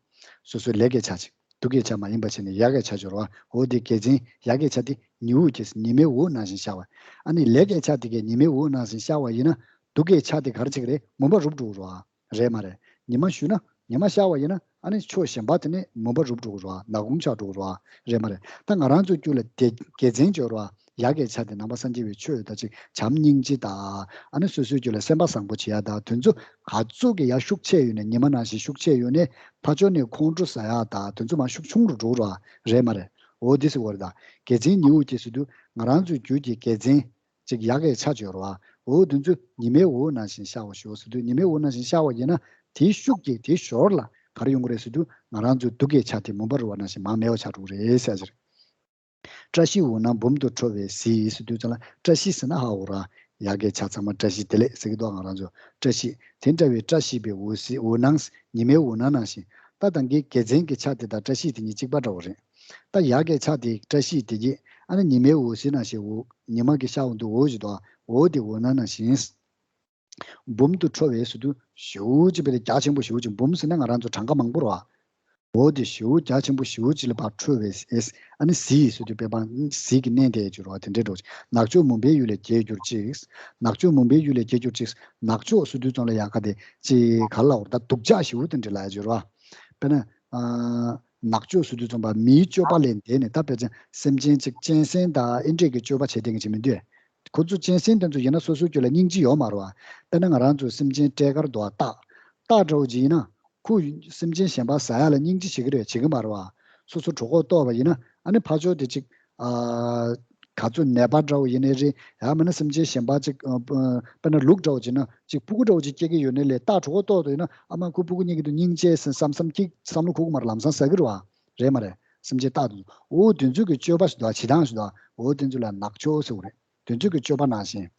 སོ་སོའི་ལས་ཀྱི་ཆ་ཅིག་སྡུག་གི་ཆ་མ་ཡིན་པ་བྱས་ནས་ཡ་གི་ཆ་ཅིག་ཡོད་རེད་བ། འོ་དེ་རྒྱལ་མཚན་ཡ་གི་ཆ་དེ་ཉི་འོད་ཀྱི་ཉི་མའི་འོད་ནང་བཞིན་ཤར་བ། ཨ་ནི་ལས་ཀྱི་ཆ་དེ་གས་ཉི་མའི་འོད་ནང་བཞིན་ཤར་བ་ཡིན་ན། སྡུག་གི་ཆ་དེ་ག་རེ་བྱེད་ཀྱི་རེད། མུན་པ་རུབ་འགྲོ་གི་རེད་བ། རེད་མ་རེད། ཉི་མ་ཞུ་ན་ཉི་མ་ཤར་བ་ཡིན་ན་ཨ་ནི་ཕྱོགས་གཞན་པ་དེ་ནི་མུན་པ་རུབ་འགྲོ་གི་རེད་བ། ནག་ཁུང་ཆགས་འགྲོ་གི་རེད་བ། རེད་མ་རེད། ད་ང་རང་ཚོའི་རྒྱུད་ལ་དེ་དགེ་མཚན་འབྱོར་བ་ཡ་གི་ཆ་དེ་ནང་པ་སངས་རྒྱས་པའི་ཆོས་ད་ཅིག་བྱམས་སྙིང་རྗེ་དང་། ཨ་ནི་སོ་སོའི་རྒྱུད་ལ་སེམས་པ་བཟང་པོ་བྱེད་ཡ་དང་དེ་ཚོ་ག་ཚོད་ཀྱི་ཡ་ཤུགས་ཆེ་ཡོད་ནས་ཉི་མ་ནང་བཞིན་ཤུགས་ཆེ་ཡོད་ནས་ཕར་ཕྱོགས་ནས་ཁོང་ཁྲོ་ཟ་ཡ་དང་དེ་ཚོ་མར་ཤུགས་ཆུང་རུ་འགྲོ་གི་རེད་བ། རེད་མ་རེད། འོ་དེ་ཟེར་བ་རེད་ད། དགེ་མཚན་ཉི་འོད་ཀྱི་ཟེར་དུས་ང་རང་ཚོའི་རྒྱུད་ཀྱི་དགེ་མཚན། ཅིག་ཡ་གི་ཆ་ཅིག་ཡོད་རེད་བ། འོ་དེ་ཚོ་ཉི་མའི་འོད་ནང་བཞིན་ཤར་བ་ཞོག་ཟེར་དུས་ཉི་མའི་འོད་ནང་བཞིན་ཤར་བ་ཡིན་ན་དེའི་ཤུགས་ཀྱིས་དེའི་ཞོར་ལ་ག་རེ་ཡོང་གི་རེད་ཟེར་དུས་ང་རང་ཚོའི་སྡུག་གི་ཆ་དེ་མུན་པ་རུབ་པ་ནང་བཞིན་མར་མེད་པ་ཆགས་འགྲོ་གི་རེད་ཟེར་གྱི་རེད། བཀྲ་ཤིས་འོད་སྣང་འབུམ་དུ་འཕྲོ་བའི་གཟི་ཟེར་དུས་ཙམ་ལ་བཀྲ་ཤིས་ཟེར་ན་ཧ་གོ་ར། ཡ་གི་ཆ་ཚང་མ་བཀྲ་ཤིས་བདེ་ལེགས་ཟེར་གྱི་འདུག་ང་རང་ཚོ་བཀྲ་ཤིས་དེ་འདྲ་བའི་བཀྲ་ཤིས་པའི་འོད་ཟེར་འོད་སྣང་ཉི་མའི་འོད་སྣང་ནང་བཞིན་ད་ད་གིན་དགེ་མཚན་གྱི་ཆ་དེ་དང་བཀྲ་ཤིས་དེ་གཉིས་གཅིག་པ་འདྲ་བོ་རེད། ད་ཡ་གི་ཆ་དེ་བཀྲ་ཤིས་དེ་གྱིས་ཨ་ནི་ཉི་མའི་འོད་ཟེར་ནང་བཞིན་འོད་ཉི་མ་གི་ཤར་འོང་དུས་འོད་ཅིག་འདུག་འོད་དེ་འོད་སྣང་ནང་བཞིན། འབུམ་དུ་འཕྲོ་བའི་ཟེར་དུས་ཞེ་པོ་ཅིག་དཔེ་རྒྱ་ཆེན་པོ་ཞེ་པོ་ཅིག་འབུམ་ཟེར་ན་ང་རང་ཚོ་གྲངས་ཀ་མང་པོ་རེད་བ། འོད་དེ་ཞེ་པོ་རྒྱ་ཆེན་པོ་ཞེ་པོ་ཅིག་ལ་ཕར་འཕྲོ་བའི་ཨ་ནི་གཟི་ཟེར་དུས་དཔེ་བང་གཟི་གི་གནས་དེ་ཡོད་རེད་བ། དེ་འདྲའི་འགྲོ་ཅིག་ནག་ཕྱོགས་མུན་པའི་ཡུལ་ལས་རྒྱལ་གྱུར་ཅིག་ནག་ཕྱོགས་མུན་པའི་ཡུལ་ལས་རྒྱལ་གྱུར་ཅིག་ནག་ཕྱོགས་ཟེར་དུས་ཙམ་ལ་ཡ་ག་དེ་ཅིག་ག་ལ་འོར་ད་སྡུག་ཅག་ཞེ་པོ་དེ་འདྲ་ལ་ཡ་ཡོད་རེད་བ། དཔེར་ན། ནག་ཕྱོགས་ཟེར་དུས་ཙམ་པ་མིའི་སྤྱོད་པ་ལས་འདས་ནས་ད་ཕལ་ཆེར་སེམས་ཅན་ཅིག་གཅན་གཟན་དང་ཨེ་འདྲས་ཀྱི་སྤྱོད་པ་བྱེད་བསྡད་མཁན་ཅིག་མི་འདུག་ཁོ་ཚོ་གཅན་གཟན་དེ་ཚོ་ཡིན་ན་སོ་སོའི་རྒྱུད་ལ་སྙིང་རྗེ་ཡོད་མ་རེད་བ། དཔེར་ན་ང་རང་ཚོ་སེམས་ཅན་བཀྲེས་སྐར་འདུག་བ་སྟག་སྟག་འདྲ་བོ་ཅིག་ཡིན་ན་ཁོ་སེམས་ཅན་གཞན་པ་ཟ་ཡ་ལ་སྙིང་རྗེ་བྱེད་ཀྱི་རེད་བྱེད་ཀྱི་མ་རེད་བ། སོ་སོ་གྲོད་ཁོག་ལྟོགས་པ་ཡིན་ན་ཨ་ནི་ཕར་ཕྱོགས་དེ་ཅིག་ཨ། ག་ཚོད་ནད་པ་འདྲ་བོ་ཡིན་ནའི་རེད། ཡང་མིན་ན་སེམས་ཅན་གཞན་པ་ཅིག་ཨ། དཔེར་ན་ལུག་འདྲ་བོ་ཅིག་ན་ཅིག་ཕྲུ་གུ་འདྲ་བོ་ཅིག་སྐྱེ་གི་ཡོད་ནའི་ལས་སྟག་གྲོད་ཁོག་ལྟོགས་འདུག་ཡིན་ན་ཨ་མ་ཁོ་ཕྲུ་གུ་གཉིས་ཀྱི་དུ་སྙིང་རྗེ་ཟེར་བསམ་བསམ་གྱིས་བསམ་བློ་འཁོར་གི་མ་རེད། ལམ་སང་ཟ་གི་རེད་བ། རེད་མ་རེད། སེམས་ཅན་སྟག་དེ་ཚོ་འོ་དེ་ཚོ་གི་སྤྱོད་པ་ཞིག་འདུག་བ། བྱེད་སྟངས་ཞིག་འདུག་བ། འོ་དེ་ཚོ་ལ་ནག་ཕྱོགས་ཟེར་བ་རེད། དེ་ཚོ་གི་སྤྱོད་པ་ནང་བཞིན།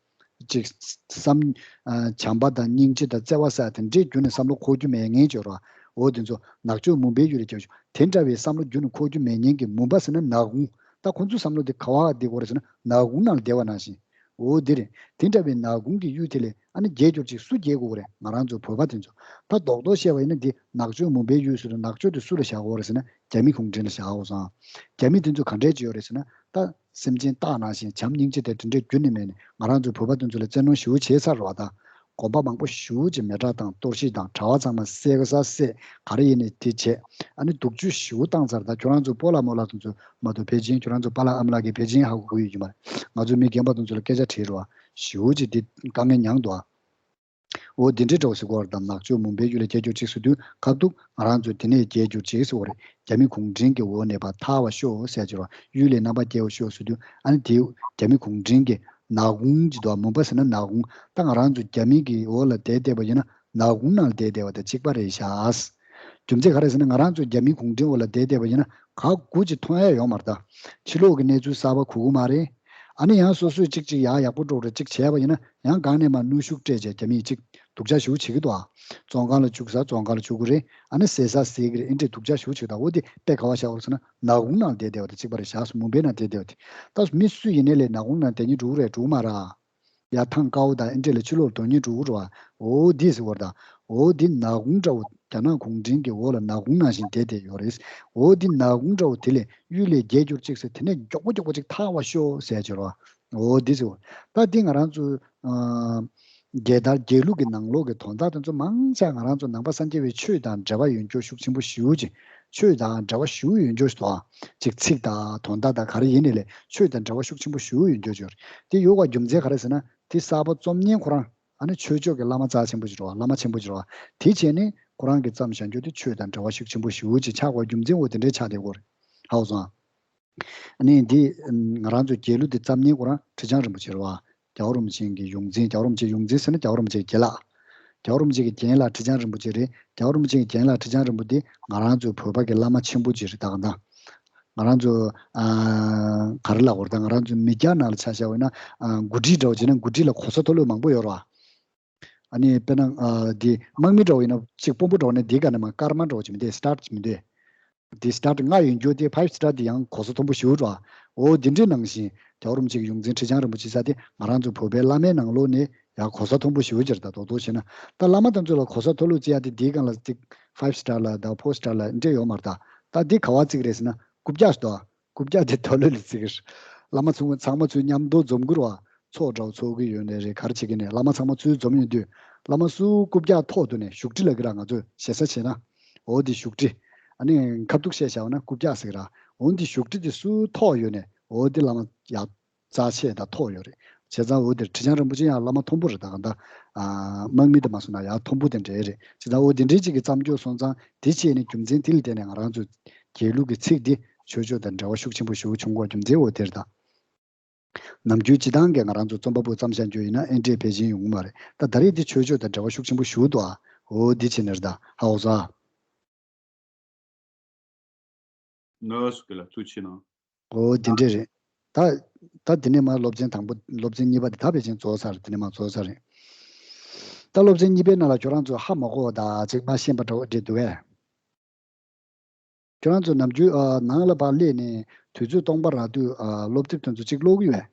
ཅིག་བསམ། ཨ། བྱམས་པ་དང་སྙིང་རྗེ་དང་བརྩེ་བ་ཟེར་དེ་འདྲའི་རྒྱུ་ནས་བསམ་བློ་འཁོར་རྒྱུ་མེད་མཁན་ཅིག་ཡོད་རེད་བ། འོ་དེ་ཚོ་ནག་ཕྱོགས་མུན་པའི་ཡུལ་ལས་རྒྱལ་ཤོག་དེ་འདྲ་བའི་བསམ་བློ་རྒྱུ་ནས་འཁོར་རྒྱུ་མེད་མཁན་གྱི་མུན་པ་ཟེར་ན་ནག་ཁུང་། ད་ཁོ་ཚོའི་བསམ་བློ་དེ་ག་བ་བསྡད་ཀྱི་ཡོད་རེད་ཟེར་ན་ནག་ཁུང་ནང་ལ་བསྡད་པ་ནང་བཞིན། འོ་དེ་རེད། དེ་འདྲ་བའི་ནག་ཁུང་གི་གཡུལ་དེ་ལས་ཨ་ནི་རྒྱལ་གྱུར་ཅིག་སུ་རྒྱལ་དགོས་རེད། ང་རང་ཚོ་བོད་པ་དེ་ཚོ། ད་རྡོག་རྡོག་བཤད་པ་ཡིན་ན་འདི་ནག་ཕྱོགས་མུན་པའི་ཡུལ་ཟེར་དུས་ནག་ཕྱོགས་དེ་སུ་ལ་བཞག་དགོས་རེད་ཟེར་ན་རྒྱ་མི་གུང་ཁྲན་ལ་བཞག་དགོས་སོང་། རྒྱ་མི་དེ་ཚོ་ག་འདྲས་ཅིག་ཡོད་རེད་ཟེར་ན་ད་སེམས་ཅན་སྟག་ནང་བཞིན་བྱམས་སྙིང་རྗེ་དེ་དེ་འདྲས་རྒྱུན་ནས་མེད་ནས་ང་རང་ཚོ་བོད་པ་དེ་ཚོ་ལ་བཙན་གནོན་ཞེ་པོ་བྱས་ཚར་བ་དང་། གོམ་པ་མང་པོ་ཞེ་པོ་ཅིག་མེ་སྲེག་དང་གཏོར་བཤིག་དང་གྲྭ་པ་ཚང་མ་བསད་ག་ས་བསད་ག་རེ་ཡིན་ནས་དེ་བྱས། ཨ་ནི་སྡུག་སྦྱོང་ཞེ་པོ་བཏང་ཚར། ད་ཁྱོད་རང་ཚོ་སྤོ་ལགས་རྨོ་ལགས་དེ་ཚོ་མ་གཏོགས་ཕལ་ཆེར་ཁྱོད་རང་ཚོ་པཱ་ལགས་ཨ་མ་ལགས་ཀྱིས་ཕལ་ཆེར་ཧ་གོ་གི་ཡོད་ཀྱི་མ་རེད། ང་ཚོ་མི་རྒན་པ་དེ་ཚོ་ལ་སྐད་ཆ་དྲིས་རོགས། ཞེ་པོ་ཅིག་དེ་དཀའ་ངལ་མྱངས་འདུག་ཨ། འོ་དེ་འདྲའི་འདྲ་བོ་ཟེར་གོ་བ་དང་ནག་ཕྱོགས་མུན་པའི་ཡུལ་ལས་རྒྱལ་གྱུར་ཅིག་ཟེར་དུས་ཁ་ཐུག་ང་རང་ཚོ་དེ་ནས་རྒྱལ་གྱུར་ཅིག་ཟེར་བ་རེད། རྒྱ་མི་གུང་ཁྲན་གྱི་འོག་ནས་ཕར་ཐར་བར་ཤོག་ཟེར་གྱི་རེད། གཡུལ་ལས་རྣམ་པར་རྒྱལ་བར་ཤོག་ཟེར་དུས་ཨ་ནི་དེ་རྒྱ་མི་གུང་ཁྲན་གྱི་ ནག་ཁུང་གཅིག་འདུག་མུན་པ་ཟེར་ན་ནག་ཁུང་། ད་ང་རང་ཚོ་རྒྱ་མི་གི་འོག་ལ་བསྡད་བསྡད་པ་ཡིན་ན་ནག་ཁུང་ནང་ལ་བསྡད་བསྡད་པ་དང་གཅིག་པ་རེད་ཤག་རྒྱུ་མཚན་ག་རེ་ཟེར་ན་ང་རང་ཚོ་རྒྱ་མི་གུང་ཁྲན་འོག་ལ་བསྡད་བསྡད་པ་ཡིན་ན་ག་དགུ་ཅིག་མཐོང་ཡ་ཡོད་མ་རེད་ད། ཕྱི་ལོགས་ཀྱི་གནས་ཚུལ་གསར་པ་གོ་གི་མ་རེད། ཨ་ནི་ཡང་སོ་སོས་ཅིག་ཅིག་ཡག་ཡག་པོ་འགྲོ་རེད་ཅིག་བྱས་པ་ཡིན་ན་ཡང་གང་ནས་མ་གནོན་ཤུགས་སྤྲད་བྱས་རྒྱ་མིས་ཅིག་སྡུག་ཅག་ཞེ་པོ་བྱེད་ཀྱི་འདུག་ཨ། བཙོན་ཁང་ལ་བཅུག་ས་བཙོན་ཁང་ལ་བཅུག་གི་རེད། ཨ་ནི་ཟས་ཟ་ཟས་ཀྱི་རེད། ཨེ་འདྲས་སྡུག་ཅག་ཞེ་པོ་བྱེད་ཀྱི་འདུག་འོ་དེ་དཔེ་ག་བ་བཞག་པ་རེད་ཟེར་ན་ནག་ཁུང་ནང་བསྡད་བསྡད་པ་དང་གཅིག་པ་རེད་ཤག་མུན་པའི་ནང་བསྡད་བསྡད་པ་དེ། ད་མི་སུ་ཡིན་ནའི་ལས་ནག་ཁུང་ནང་བསྡད་སྙིང་འདོད་ཀྱི་རེད་འདུག་མ་རེད། ཡར་ཐང་དཀར་པོ་དང་ཨེ་འདྲས་ལ་ཕྱི་ལོགས་སྡོད་སྙིང་འདོད་ཀྱི་རེད་པ། འོ་འདི་ཟེར་བ་རེད་ད། འོ་འདི་ནག་ཁུང་འདྲ་བོ་རྒྱ་ནག་གུང་ཁྲན་གྱི་འོག་ལ་ནག་ཁུང་ནང་བཞིན་བསྡད་བསྡད་ཡོད་རེད། འོ་འདི་ནག་ཁུང་འདྲ་བོ་དེ་ལས་གཡུལ་ལས་རྒྱལ་གྱུར་ཅིག་ཟེར། དེ་ནས་མགྱོགས་པོ་མགྱོགས་པོ་ཅིག་ཐར་བར་ཤོག་ཟེར་བྱས་རེད་པ། འོ་འདི་ཟེར་བ། ད་འདི་ང་རང་ཚོ་ཨ་རྒྱལ་དར་རྒྱལ་གླུ་གི་ནང་ལོགས་ཀྱི་དོན་དག་དེ་ཚོ་མང་ཆེ་ང་རང་ཚོ་ནང་པ་སངས་རྒྱས་པའི་ཆོས་དང་འབྲེལ་བ་ཡོད་རྒྱུ་ཤུགས་ཆེན་པོ་ཞེ་པོ་ཅིག་ཆོས་དང་འབྲེལ་བ་ཞེ་པོ་ཡོད་རྒྱུ་ཞིག་འདུག་ཨ། ཅིག་ཚིག་དང་དོན་དག་དང་ག་རེ་ཡིན་ནའི་ལས་ཆོས་དང་འབྲེལ་བ་ཤུགས་ཆེན་པོ་ཞེ་པོ་ཡོད་རྒྱུ་ཅིག་ཡོད་རེད། དེ་ཡོད་པ་རྒྱུ་མཚན་ག་རེ་ཟེར་ན་དེ་གསར་པ་རྩོམ་མཁན་ཁོ་རང་ཨ་ནི་ཆོས་ཕྱོགས་ཀྱི་བླ་མ་རྩ་ཆེན་པོ་ཞིག་རེད་པ། བླ་མ་ཆེན་པོ་ཞིག་རེད་པ། དེ་བྱས་ནས་ཁོ་རང་གིས་བརྩམས་བཞག་རྒྱུ་དེ་ཆོས་དང་འབྲེལ་བ་ཤུགས་ཆེན་པོ་ཞེ་པོ་ཅིག་ཆགས་དགོས་རྒྱུ་མཚན་འོ་དེ་འདྲའི་ཆགས་བསྡད་ཡོད་རེད། ཧ་གོ་སོང་ཨ། ཨ་ནི་འདི་ང་རང་ཚོའི་རྒྱལ་གླུ་འདི་བརྩམས་མཁན་ཁོ་རང་ཁྲི་བྱང་རིན་པོ་ཆེ་རེད་པ། རྒྱལ་བ་རིན་པོ་ཆེ་གི་ཡོངས་འཛིན། རྒྱལ་བ་རིན་པོ་ཆེ་ཡོངས་འཛིན་ཟེར་ན་རྒྱལ་བ་རིན་པོ་ཆེ་གི་རྒན་ལགས། རྒྱལ་བ་རིན་པོ་ཆེ་གི་རྒན་ལགས་ཁྲི་བྱང་རིན་པོ་ཆེ་རེད། རྒྱལ་བ་རིན་པོ་ཆེ་གི་རྒན་ལགས་ཁྲི་བྱང་རིན་པོ་ཆེ་འདི་ང་རང་ཚོའི་བོད་པ་གི་བླ་མ་ཆེན་པོ་ཅིག་རེད་ད་གང་ལྟར། ང་རང་ཚོ་ཨ་ག་རེ་ལབ་དགོས་རེད་ད། ང་རང་ཚོ་མི་སྐྱ་ནང་ལ་ཆ་བཞག་པ་ཡིན་ན་ཨ་འགོ་ཁྲིད་འདྲ་བོ་བྱས་ན་འགོ་ཁྲིད་ལ་གོ་ས་མཐོ་ལོས་མང་པོ་ཡོད་རེད་པ། ཨ་ནི་དཔེར་ན་ཨ་འདི་དམག་མི་འདྲ་བོ་ཡིན་ན་གཅིག་དཔོན་པོ་འདྲ་བོ་ནས་འདིའི་སྒང་ནས་མར་སྐར་མ་འདྲ་བོ་ཅིག་མི་འདུག་སི་ཊར་ཅིག་མི་འདུག་འདི་སི་ཊར་ལྔ་ཡོད་རྒྱུ་དེ་ཕའིབ་སི་ཊར་འདི་ཡང་གོ་ས་མཐོན་པོ་ཞེ་པོ་འདྲ་བ། འོ་འདི་འདྲའི་ནང་བཞིན་རྒྱལ་བ་རིན་པོ་ཆེ་གི་ཡོངས་འཛིན་ཁྲི་བྱང་རིན་པོ་ཆེ་ཟེར་དེ་ང་རང་ཚོ་བོད་པའི་བླ་མའི་ནང་ལོགས་ནས་ཡང་གོ་ས་མཐོན་པོ་ཞེ་པོ་ཅིག་རེད། ད་རྡོག་རྡོག་བྱས་ན་ད་བླ་མ་དེ་ཚོ་ལ་གོ་ས་མཐོ་ལོས་བརྩི་ཡ་དེ་འདིའི་སྒང་ལ་ཅིག་ཕའིབ་སི་ཊར་ལ་དང་ཕོར་སི་ཊར་ལ་འདི་འདྲ་ཡོད་མ་རེད་ད། ད་འདི་ག་པར་བརྩི་གི་རེད་ཟེར་ན་རྐུབ་བཀྱག་ཞིག་འདུག་རྐུབ་བཀྱག་དེ་མཐོ་ལོས་ལ་བརྩི་གི་རེད། བླ་མ་ཚང་མ་ཚང་མ་ཚུར་མཉམ་དུ་འཛོམས་གི་རེད་པ། ཚོགས་འདྲ་བོ་ཚོགས་གི་ཡོད་ནའི་རེད། ག་རེ་བྱེད་ཀྱི་ནའི་བླ་མ་ཚང་མ་ཚུར་འཛོམས་ཡོང་དུས་བླ་མ་ཚུར་རྐུབ་བཀྱག་ཐོག་ཏུ་ནས་བཞུགས་ཁྲི་ལབ་ཀྱི་རེད། ང་ཚོས་ཞེ་ས་བྱས་ན། འོ་འདི་བཞུགས་ཁྲི། ཨ་ནི་ཁ་ཐུག་བཤད་བཞག་པ་ན་རྐུབ་བཀྱག་ཟེར་གི་རེད། འོ་འདི་བཞུགས་ཁྲི་དེ་ཚུར་ཐོག་ཡོད་ནའི་འོ་འདི་བླ་མ་ཡག་རྩ་ཆེ་དང་ཐོག་ཡོད་རེད། བྱས་ཙང་འོ་འདིར་ཁྲི་བྱང་རིན་པོ་ཆེ་ཡང་བླ་མ་མཐོན་པོ་རེད། ད་གང་ལྟར་ཨ་དམག་མི་དེ་མ་སོང་ན་ཡང་མཐོན་པོ་དེ་འདྲ་རེད། བྱས་ཙང་འོ་འདི་འདྲའི་ཅིག་གི་བརྩམས་ཆོས་སོང་ཙང་དེ་བྱས་ནས་རྒྱུ་མཚན་དེ་ལ་བརྟེན་ནས་ང་རང་ཚོ་རྒྱལ་གླུ་གི་ཚིག་འདི་ཆོས་ཕྱོགས་དང་འབྲེལ་བ་ཤུགས་ཆེན་པོ་ཞེ་པོ་བྱུང་དགོས་རྒྱུ་མཚན་འོ་དེ་རེད་ད། ནམ་རྒྱུན་སྤྱིར་བཏང་གི་ང་རང་ཚོ་རྩོམ་པ་པོ་བརྩམས་བཞག་རྒྱུ་ཡིན་ན་ཨེ་འདྲས་ཕལ་ཆེར་ཡོང་གི་མ་རེད། ད་ད་རེས་འདི་ཆོས་ཕྱོགས་དང་འབྲེལ་བ་ཤུགས་ཆེན་པོ་ཞེ་པོ་འདུག་ཨ། འོ་འདི་བྱས་ནས་རེད་ད། ཧ་གོ་སོང་ཨ། ནོས་ཀྱི་ལ་ཐུགས་ཆེ་གནང་། འོ་འདི་འདྲས་རེད། ད་ད་འདི་ནས་མར་སློབ་ཚན་དང་པོ་སློབ་ཚན་གཉིས་པ་དེ་ད་ཕལ་ཆེར་རྫོགས་ཚར། འདི་ནས་མར་རྫོགས་ཚར་རེད། ད་སློབ་ཚན་གཉིས་པའི་ནང་ལ་ཁྱོད་རང་ཚོས་ཧ་མ་གོ་བ་དང་ཅིག་མ་ཤེས་པ་འདྲ་བོ་འདྲས་འདུག་གས། ཁྱོད་རང་ཚོ་ནམ་རྒྱུན་ཨ་ནང་ལ་ཕར་སླེབས་ནས་དུས་ཚོད་སྟོང་པ་རག་དུས་ཨ་སློབ་དེབ་དེ་ཚོ་གཅིག་ཀློག་གི་ཡོད།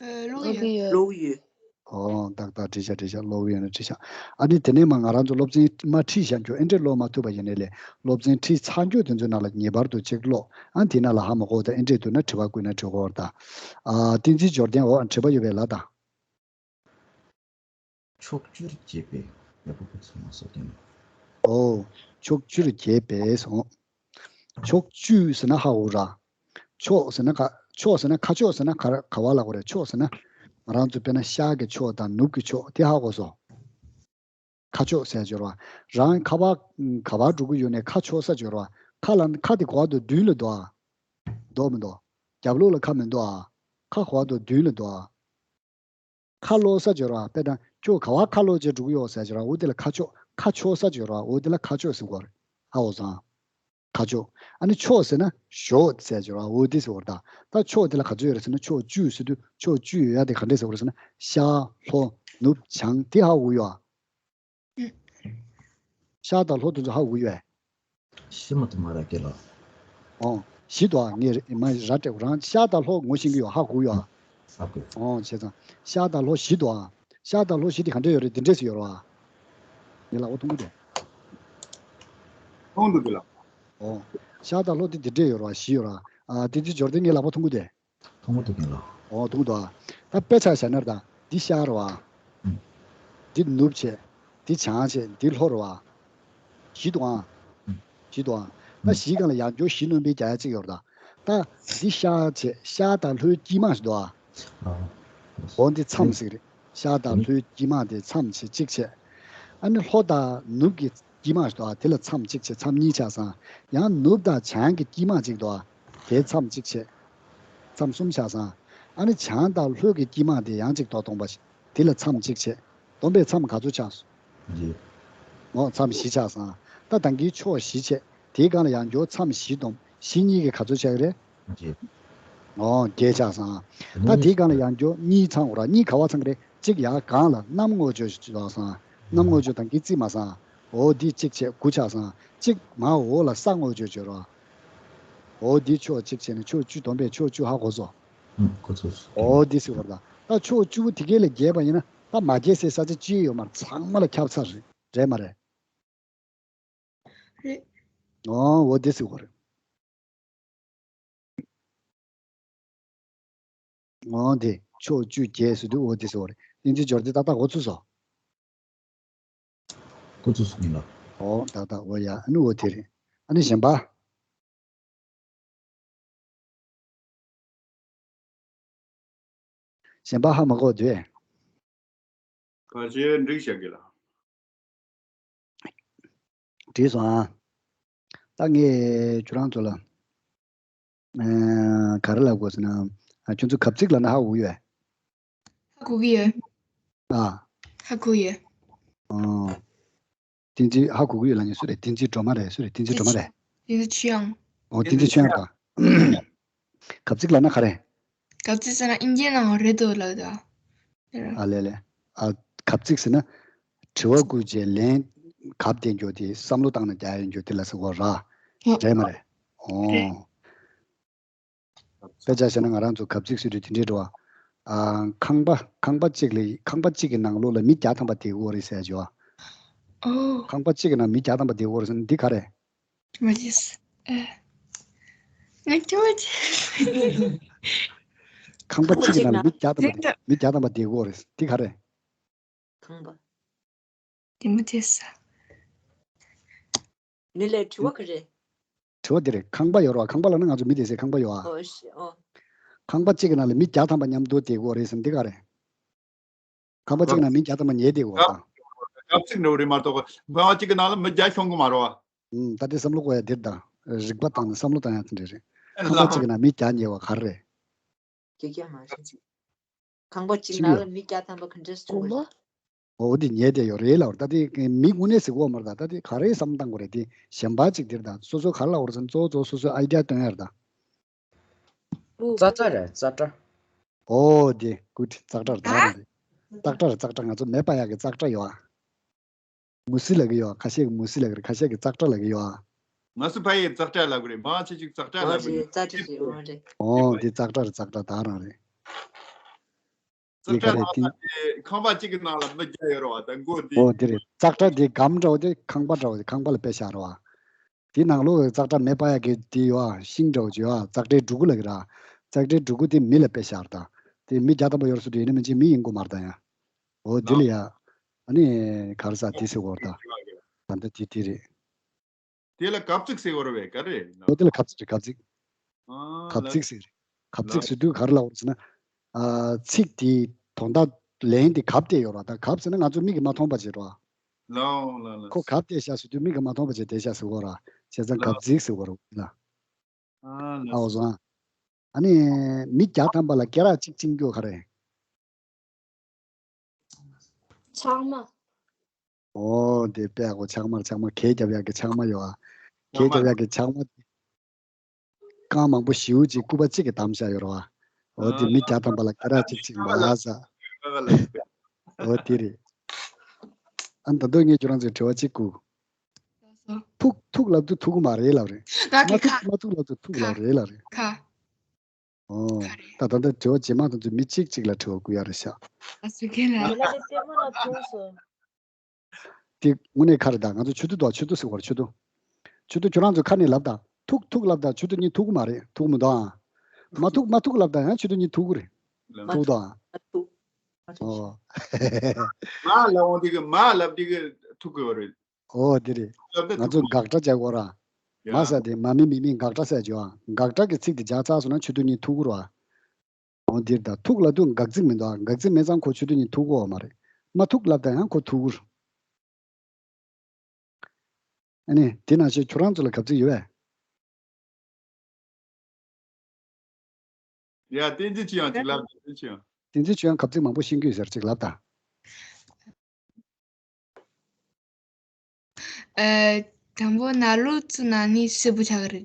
ཨ་ཀློག་གི་ཡོད། ཀློག་གི་ཡོད། ཨོ་ཏག་ཏག་བྲིས་ཤག་བྲིས་ཤག་ཀློག་གི་ཡོད་ན་བྲིས་ཤག་ཨ་ནི་དེ་ནས་མར་ང་རང་ཚོ་སློབ་ཚན་མར་ཁྲིད་བཞག་རྒྱུ་ཨེ་འདྲས་ཀློག་མ་ཐུབ་པ་ཡིན་ནའི་ལས་སློབ་ཚན་ཁྲིད་ཚར་རྒྱུ་དེ་ཚོའི་ནང་ལ་ངེས་པར་དུ་གཅིག་ཀློག་ཨ་དེ་ནང་ལ་ཧ་མ་གོ་བ་དང་ཨེ་འདྲས་འདུག་ན་དྲི་བ་བཀོད་ན་འགྲིག་གི་རེད་ད། ཨ་བསྟན་འཛིན་འབྱོར་ལྡན། འོ་དྲི་བ་ཡོད་པས་ལབ་དང་། ཕྱོགས་བཅུར་གྱེས་པའི་ཡག་པོ་ཕུན་སུམ་ཚོགས་ཏེ། ཨོ། ཕྱོགས་བཅུར་གྱེས་པའི་སོང་། ཕྱོགས་བཅུ་ཟེར་ན་ཧ་གོ་ར། ཕྱོགས་ཟེར་ན་ག་ཕྱོགས་ཟེར་ན་ཁ་ཕྱོགས་ཟེར་ན་ག་ག་བ་ལབ་དགོས་རེད། ཕྱོགས་ཟེར་ན་ང་རང་ཚོ་དཔེར་ན་ཤར་གྱི་ཕྱོགས་དང་ནུབ་ཀྱི་ཕྱོགས་དེ་ཧ་གོ་སོང་། ཁ་ཕྱོགས་ཟེར་སྦྱོར་བ། རང་ཁ་བ་ག་བ་འགྲོ་གི་ཡོད་ནའི་ཁ་ཕྱོགས་ས་སྦྱོར་བ། ཁ་ལ་ཁ་དེ་ག་བ་དང་མདུན་ལ་འདུག་ཨ། འདུག་མི་འདུག་རྒྱབ་ལོགས་ལ་ཁ་མི་འདུག་ཨ། ཁ་ག་བ་དང་མདུན་ལ་འདུག་ཨ། ཁ་ལོག་ས་སྦྱོར་བ། དཔེར་ན་ཁྱོད་ག་བ་ཁ་ལོག་བྱས་འགྲོ་གི་ཡོད་ཟེར་སྦྱོར་བ། འོ་དེ་ལ་ཁ་ཕྱོགས། ཁ་ཕྱོགས་ས་སྦྱོར་བ། འོ་དེ་ལ་ཁ་ཕྱོགས་ཟེར་གོ་རེད། ཧ་གོ་སོང་། ཁ་ཕྱོགས། ཨ་ནི་ཕྱོགས་ཟེར་ན་ཕྱོགས་ཟེར་སྦྱོར་བ། འོ་དེ་ཟེར་བ་རེད་ད། ད་ཕྱོགས་དེ་ལ་ག་ཚོད་ཡོད་རེད་ཟེར་ན་ཕྱོགས་བཅུ་ཟེར་དུས་ཕྱོགས་བཅུ་ཡོད་ཡ་དེ་ག་འདྲས་ཟེར་བ་རེད་ཟེར་ན་ཤར་ལྷོ་ནུབ་བྱང་དེ་ཧ་གོ་ཡོད་ཨ། ཤར་དང་ལྷོ་དེ་ཚོ་ཧ་གོ་ཡོད་ཨ། ཤི་མ་ཐུབ་མ་ར་སྐད་ལ། ཨོ། བཞི་འདུག་ཨ། ངས་རེ་མ་ར་སྤྲད་རང་ཤར་དང་ལྷོ་ངོ་ཤེས་ཀྱི་ཡོད། ཧ་གོ་ཡོད་ཨ། ཧ་གོ། ཨོ་བྱས་ཙང་ཤར་དང་ལྷོ་བཞི་འདུག་ཨ། ཤར་དང་ལྷོ་བཞི་དེ་ག་འདྲས་ཡོད་རེད། འདི་འདྲས་སུ་ཡོད་རེད་བ། ངས་ལག་པ་མཐོང་གི་འདུག་མཐོང་འདུག་གི་ལགས། ཨོ། ཤར་དང་ལྷོ་དེ་འདི་འདྲས་ཡོད་རེད་བ། བཞི་ཡོད་རེད་བ། ཨ་དེ་ཚོ་འབྱོར་ཏེ་ངས་ལག་པ་མཐོང་གི་འདུག་མཐོང་གི་འདུག་གི་ལགས། ཨོ་མཐོང་གི་འདུག་ཨ། ད་དཔེ་ཆ་བཞག་ན་རེད་ད། འདི་ཤར་རེད་བ། ཨུམ། འདི་ནུབ་བྱས། འདི་བྱང་བྱས། འདི་ལྷོ་རེད་བ། བཞི་འདུག་ཨ། ཨུམ། བཞི་འདུག་ཨ། ད་ཨུམ། བཞིའི་སྒང་ལ་ཡང་བསྐྱར་བཞི་སྣོན་པའི་རྒྱག་ཡ་གཅིག་ཡོད་རེད་ད། ད་འདི་ཤར་བྱས། ཤར་དང་ལྷོའི་དཀྱིལ་མ་ཞིག་འདུག་ཨ། ཨ། འོ་འདི་མཚམས་ཟེར་གི་རེད། ཤར་དང་ཨུམ། ལྷོའི་དཀྱིལ་མ་དེ་མཚམས་བྱས་གཅིག་བྱས། ཨ་ནི་ལྷོ་དང་ནུབ་ཀྱི་དཀྱིལ་མ་ཞིག་འདུག་ཨ། དེ་ལ་མཚམས་གཅིག་བྱས། མཚམས་གཉིས་ཆགས་སོང་། ཡང་ནུབ་དང་བྱང་གི་དཀྱིལ་མ་གཅིག་འདུག་ཨ། དེ་མཚམས་གཅིག་བྱས། མཚམས་གསུམ་ཆགས་སོང་། ཨ་ནི་བྱང་དང་ལྷོ་གི་དཀྱིལ་མ་དེ་ཡང་གཅིག་ཏུ་སྟོང་པ་ཞིག་དེ་ལ་མཚམས་གཅིག་བྱས། སྡོམ་པའི་མཚམས་ག་ཚོད་ཆགས་སོང་། ཡེ། འོ་མཚམས་བཞི་ཆགས་སོང་། ད་ད་གིན་ཕྱོགས་བཞི་བྱས། དེའི་སྒང་ལ་ཡང་བསྐྱར་མཚམས་བཞི་སྡོམ། བཞི་གཉིས་ཀྱིས་ག་ཚོད་ཆགས་ཀྱི་རེད། ཡེ། འོ་བརྒྱད་ཆགས་སོང་། ད་དེའི་སྒང་ལ་ཡང་བསྐྱར་གཉིས་ཚང་བ་ར། གཉིས་ག་བ་ཚང་གི་རེད། གཅིག་ཡར་སྒང་ལ་གནམ་ངོ་བོ་ཆགས་སོང་། གནམ་ངོ་བོ་ད་གིན་རྩིས་མ་སོང་། འོ་འདི་གཅིག་བྱས་དགུ་ཆགས་སོང་། གཅིག་མར་འོག་ལ་ས་ངོ་བོ་བྱས་ར། འོ་འདི་ཕྱོགས་གཅིག་བྱས་ནས་ཕྱོགས་བཅུ་སྡོམ་པས་ཕྱོགས་བཅུ་ཧ་གོ་སོང་། ཨུམ། གོ་ཚོད། འོ་འདི་ཟེར་བ་རེད་ད། ད་ཕྱོགས་བཅུ་པོ་དེ་གས་ལས་བརྒལ་བ་ཡིན་ན་ད་མ་བརྒལ་སའི་ས་ཆ་ཅི་ཡོད་མ་རེད། ཚང་མ་ལ་ཁྱབ་ཚར་རེད། རེད་མ་རེད། རེད། འོ་འོ་འདི་ཟེར་བ་རེད། འོ་དེ་ཕྱོགས་བཅུ་བརྒྱད་ཟེར་དུས་འོ་དེ་ཟེར་བ་རེད། གཏན་ཚིགས་སྦྱོར་དེ་ཏག་ཏག་གོ་ཚུགས་སོང་། གོ་ཚུགས་སོང་ལ། འོ་ཏག་ཏག་འོ་ཡ། ཨ་ནི་འོ་དེ་རེད། ཨ་ནི་གཞན་པ། གཞན་པ་ཧ་མ་གོ་དུས། ཕལ་ཆེར་འགྲིག་བཞག་གི་ལ། འགྲིག་སོང་ཨ། ད་ངས་ཁྱོད་རང་ཚོ་ལ། ཨ། ག་རེ་ལབ་དགོས་ཟེར་ན། ཨ། ཁྱོད་ཚོ་གབ་ཚིག་ལབ་ན་ཧ་གོ་གི་ཡོད། ཧ་གོ་གི་ཡོད། ཨ། ཧ་གོ་ཡོད། ཨོ། བསྟན་འཛིན་ཧ་གོ་གི་ཡོད་ལབ་མཁན་སུ་རེད། བསྟན་འཛིན་སྒྲོལ་མ་རེད། སུ་རེད། བསྟན་འཛིན་སྒྲོལ་མ་རེད། བསྟན་འཛིན་ཆོས་དབྱངས། ཨོ། བསྟན་འཛིན་ཆོས་དབྱངས་དང་། གབ་ཚིག་ལབ་ན་ག་རེ། གབ་ཚིག་ཟེར་ན་ཨིན་ཇིའི་ནང་རེད་འདུག་ལབ་ད། ཨ་ལེ་ལེ། ཨ། གབ་ཚིག་ཟེར་ན། དྲི་བ་བཀོད་རྗེས་ལན་གབ་བསྡད་རྒྱུ་དེ་བསམ་བློ་བཏང་ནས་རྒྱག་ཡོང་རྒྱུ་དེ་ལ་ཟེར་བ་ར། ཨོ། རེད་མ་རེད། ཨོ། རེད། དཔེ་ཆ་བཞག་ན་ང་རང་ཚོ་གབ་ཚིག་ཟེར་དུས་དེ་འདྲའི་འགྲོ་བ། ཨ། ཁང་པ་ཁང་པ་གཅིག་ལ་ཁང་པ་གཅིག་གི་ནང་ལོགས་ལ་མི་བརྒྱ་ཐམ་པ་བསྡད་ཀྱི་ཡོད་རེད་ཟེར་བྱས་བ། ཨོ། ཁང་པ་གཅིག་གི་ནང་མི་བརྒྱ་ཐམ་པ་བསྡད་ཀྱི་ཡོད་རེད་ཟེར་ན་འདི་ག་རེད། མ་བྱས། ཨ། ང་ཅི་མ་བྱས། ཁང་པ་གཅིག་གི་ནང་ལ་མི་བརྒྱ་ཐམ་པ་བསྡད། མི་བརྒྱ་ཐམ་པ་བསྡད་ཀྱི་ཡོད་རེད། འདི་ག་རེད། ཁང་པ། དེ་མ་བྱས་ས། འདི་ལས་དྲི་བ་ག་རེ། དྲི་བ་འདི་རེད། ཁང་པ་ཡོད་རེད་བ། ཁང་པ་ལབ་ན་ང་ཚོ་མི་བསྡད་སའི་ཁང་པ་ཡོད་ཨ། ཨོ་ཤི་ཨོ། ཁང་པ་གཅིག་གི་ནང་ལ་མི་བརྒྱ་ཐམ་པ་མཉམ་དུ་བསྡད་ཀྱི་ཡོད་རེད་ཟེར་ན་འདི་ག་རེད། ཁང་པ་གཅིག་ནང་མི་བརྒྱ་ཐམ་པ་ཉལ་བསྡད་ཀྱི་ཡོད་རེད་ད། གབ་ཚིག་འདྲ་བོ་རེད་མ་གཏོགས་ཁང་པ་གཅིག་གི་ནང་ལ་མི་བརྒྱ་ཤོང་གི་མ་རེད་བ། ཨུམ། ད་དེ་བསམ་བློ་བཀོད་ཡ་འདིར་ད། རིག་པ་བཏང་ནས་བསམ་བློ་བཏང་ཡ་དེ་འདྲ་རེད། ཁང་པ་གཅིག་གི་ནང་མི་བརྒྱ་ཉལ་བ་ག་རེ་རེད། ཀྱེ་ཀྱེ་མ་རེད། ཁང་པ་གཅིག་ནང་ལ་མི་བརྒྱ་ཐམ་པ་ག་འདྲས་སྒོ་མ། འོ་དེ་ཉལ་བསྡད་ཡོད་རེད་ལབ། ད་དེ་མི་དངོས་གནས་ཟེར་གོ་མ་རེད། ད་ད་དེ་ག་རེ་བསམ་བཏང་དགོས་རེད། དེ་གཞན་པ་གཅིག་དེར་ད་སོ་སོ་ག་རེ་ལབ་དགོས་རེད་ཟེར་ན་གཙོ་བོ་གཙོ་བོ་སོ་སོའི་ཨའི་ཌི་ཡ་བཏོན་ཡ་རེད་ད། ཙག་སྒྲ་རེད་ཙག་སྒྲ། ཨོ་དེ་གུཌ། ཙག་སྒྲ་རེད་ཙག་སྒྲ་རེད། ཙག་སྒྲ་རེད་ཙག་སྒྲ། ང་ཚོ་མེ་སྤར་ཡག་གི་ཙག་སྒྲ་ཡོད་ཨ། མུ་ཟི་ལབ་ཀྱི་ཡོད། ཁ་ཤས་ཀྱིས་མུ་ཟི་ལབ་ཀྱི་རེད། ཁ་ཤས་ཀྱིས་ཙག་སྒྲ་ལབ་ཀྱི་ཡོད་ཨ། ང་ཚོ་ཕ་ཡིས་ཙག་སྒྲ་ལབ་ཀྱི་རེད། མང་ཆེ་ཅིག་ཙག་སྒྲ་ལབ་ཀྱི་རེད། ཙག་སྒྲ་རེད། ཨོ་འདི་ཙག་སྒྲ་རེད་ཙག་སྒྲ། ད་རང་རེད། ཙག་སྒྲ་ནང་ལ་དེ་ཁང་པ་གཅིག་གི་ནང་ལ་མི་བརྒྱ་ཡོད་རེད་བ། ད་མགོ་འདི། ཨོ་འདི་རེད། ཙག་སྒྲ་འདི་སྒམ་འདྲ་བོ་དེ་ཁང་པ་འདྲ་བོ་དེ་ཁང་པ་ལ་དཔེ་བཞག་རེད་བ། དེ་ནང་ལོགས་ཙག་སྒྲ་མེ་སྤར་ཡག་གི་དེ་ཡོད་ཨ། ཤིང་འདྲ་བོ་ཅིག་ཡོད་ཨ། ཙག་སྒྲའི་འབྲུ་གུ་ལབ་ཀྱི་རེད། ཙག་སྒྲའི་འབྲུ་གུ་དེ་མི་ལ་དཔེ་བཞག་རེད་ད། དེ་མི་བརྒྱ་ཐམ་པ་ཡོད་རེད་ཟེར་དུས་ཡིན་ན་མིན་ཅིག་མི་ཡིན་དགོས་མ་རེད་ད་ཡ། འོ་འདི་ལ་ཡ། ཨ་ནི་ག་རེ་ཟ་དེ་ཟེར་བ་རེད་ད། ད་ལྟ་དེ་དེ་རེད། དེ་ལ་གབ་ཚིག་ཟེར་བ་རེད་པས། ག་རེ། ཨོ་དེ་ལ་གབ་ཚིག་རེད་གབ་ཚིག། ཨ་གབ་ལ་ཚིག་ཟེར་རེད། གབ་ཚིག་ལ་ཟེར་དུས་ག་རེ་ལབ་དགོས་ཟེར་ན། ཨ་ཚིག་དེའི་དོན་དག་ལན་དེ་གབ་བསྡད་ཡོད་རེད་བ། ད་གབ་ཟེར་ན་ང་ཚོ་མིག་གིས་མ་མཐོང་བ་བྱས་རེད་བ། ལའོ་ལ་ལ། ཁོ་གབ་བསྡད་ཤག་ཟེར་དུས་མིག་གིས་མ་མཐོང་བ་བྱས་བསྡད་ཤག་ཟེར་བ་རེད། བྱས་ཙང་ལ། གབ་ཚིག་ཟེར་བ་རེད་ལ། ཨ་ལ། ཨའོ་བཟང་། ཨ་ནི་མི་བརྒྱ་ཐམ་པ་ལ་སྐེ་རགས་གཅིག་བཅིངས་རྒྱུ་ག་རེ། ཕྱགས་མ། ཨོ་དེ་དཔེ་ཡག་པོ། ཕྱགས་མ་རེད་ཕྱགས་མ། གད་རྒྱབ་ཡག་གི་ཕྱགས་མ་ཡོད་ཨ། གད་རྒྱབ་ཡག་གི་ཕྱགས་མ་དེ། རྐང་མང་པོ་ཞེ་པོ་ཅིག་སྐུད་པ་གཅིག་གིས་བསྡམས་བཞག་ཡོད་རེད་བ། ཨོ་དེ་མི་བརྒྱ་ཐམ་པ་ལ་སྐེ་རགས་གཅིག་བཅིངས་པ་ལ་ཟ། ཨོ་དེ་རེད། ཨ་ནི་ད་དུང་ངས་ཁྱོད་རང་ཚོའི་དྲི་བ་གཅིག་བསྐུར། ཐུག་ཐུག་ལབ་དུས་ཐུག་གི་མ་རེད་ལབ་རེད། ང་མ་གི་ཐུག་ཁ། མ་ཐུག་ལབ་དུས་ཐུག་ཁ། ལབ་རེད་ལབ་རེད། ཁ། ཨོ། ཁ་རེད། ད་ད་ལྟ་དྲི་བ་རྗེས་མ་དེ་ཚོ་མི་གཅིག་གཅིག་ལ་དྲི་བ་བསྐུར་ཡ་རེད་ཤག་ཨ་སུ་ཁེ་ལ། ཡ་ལ་དེ་ལྟད་མོ་ལ་མཐོང་སོང་། དེ་དངོས་གནས་ཁ་རེད་ད། ང་ཚོ་ཆུ་ཐུག་འདུག་ཆུ་ཐུག་ཟེར་བ་རེད་ཆུ་ཐུག་ཆུ་ཐུག་ཁྱོད་རང་ཚོ་ཁ་ནས་ལབ་ད། ཐུག་ཐུག་ལབ་ད་ཆུ་ཐུག་གཉིས་ཐུག་གི་མ་རེད། ཐུག་མི་འདུག་ཨ། མ་ཐུག་མ་ཐུག་ལབ་ད་ཡང་ཆུ་ཐུག་གཉིས་ཐུག་གི་རེད། ལ། ཐུག་འདུག་ཨ། མ་ཐུག་མ་ཐུག་ཨོ། མ་ལབ་འོང་དེ་གི་མ་ལབ་དེ་གི་ཐུག་གི་རེད། ཨོ་དེ་རེད། ལབ་ད་ང་ཚོ་ཐུག་དགག་སྒྲ་བྱ་དགོས་ར། ཡ། མ་ཟེར་དེ་མ་མི་མི་མི་དགག་སྒྲ་ཟེར་བྱོས་ཨ། དགག་སྒྲ་གི་ཚིག་དེ་སྦྱར་ཚར་སོང་ན་ཆུ་ཐུག་གཉིས་ཐུག་གི་རེད་བ། འོ་འདིར་ད་ཐུག་ལབ་དུས་དགག་ཚིག་མི་འདུག་ཨ། དགག་ཚིག་མེད་ཙང་ཁོ་ཆུ་ཐུག་གཉིས་ཐུག་གོ་མ་རེད། མ་ཐུག་ལབ་ད་ཡང་ཁོ་ཐུག་གི་རེད། ཨ་ནི་དེ་ནང་བཞིན་ཁྱོད་རང་ཚོ་ལ་གབ་ཚིག་ཡོད་པས། ཡ། བསྟན་འཛིན་ཆོས་དབྱངས་ཅིག་ལབ། བསྟན་འཛིན་ཆོས་དབྱངས། བསྟན་འཛིན་ཆོས་དབྱངས་གབ་ཚིག་མང་པོ་ཤེས་ཀྱི་ཡོད་ཟེར། ཅིག་ལབ་དང་། ཨ། དང་པོ་ན་ལུ་ཚུ་ན་ནི་སེར་པོ་ཆགས་ཀྱི་རེད།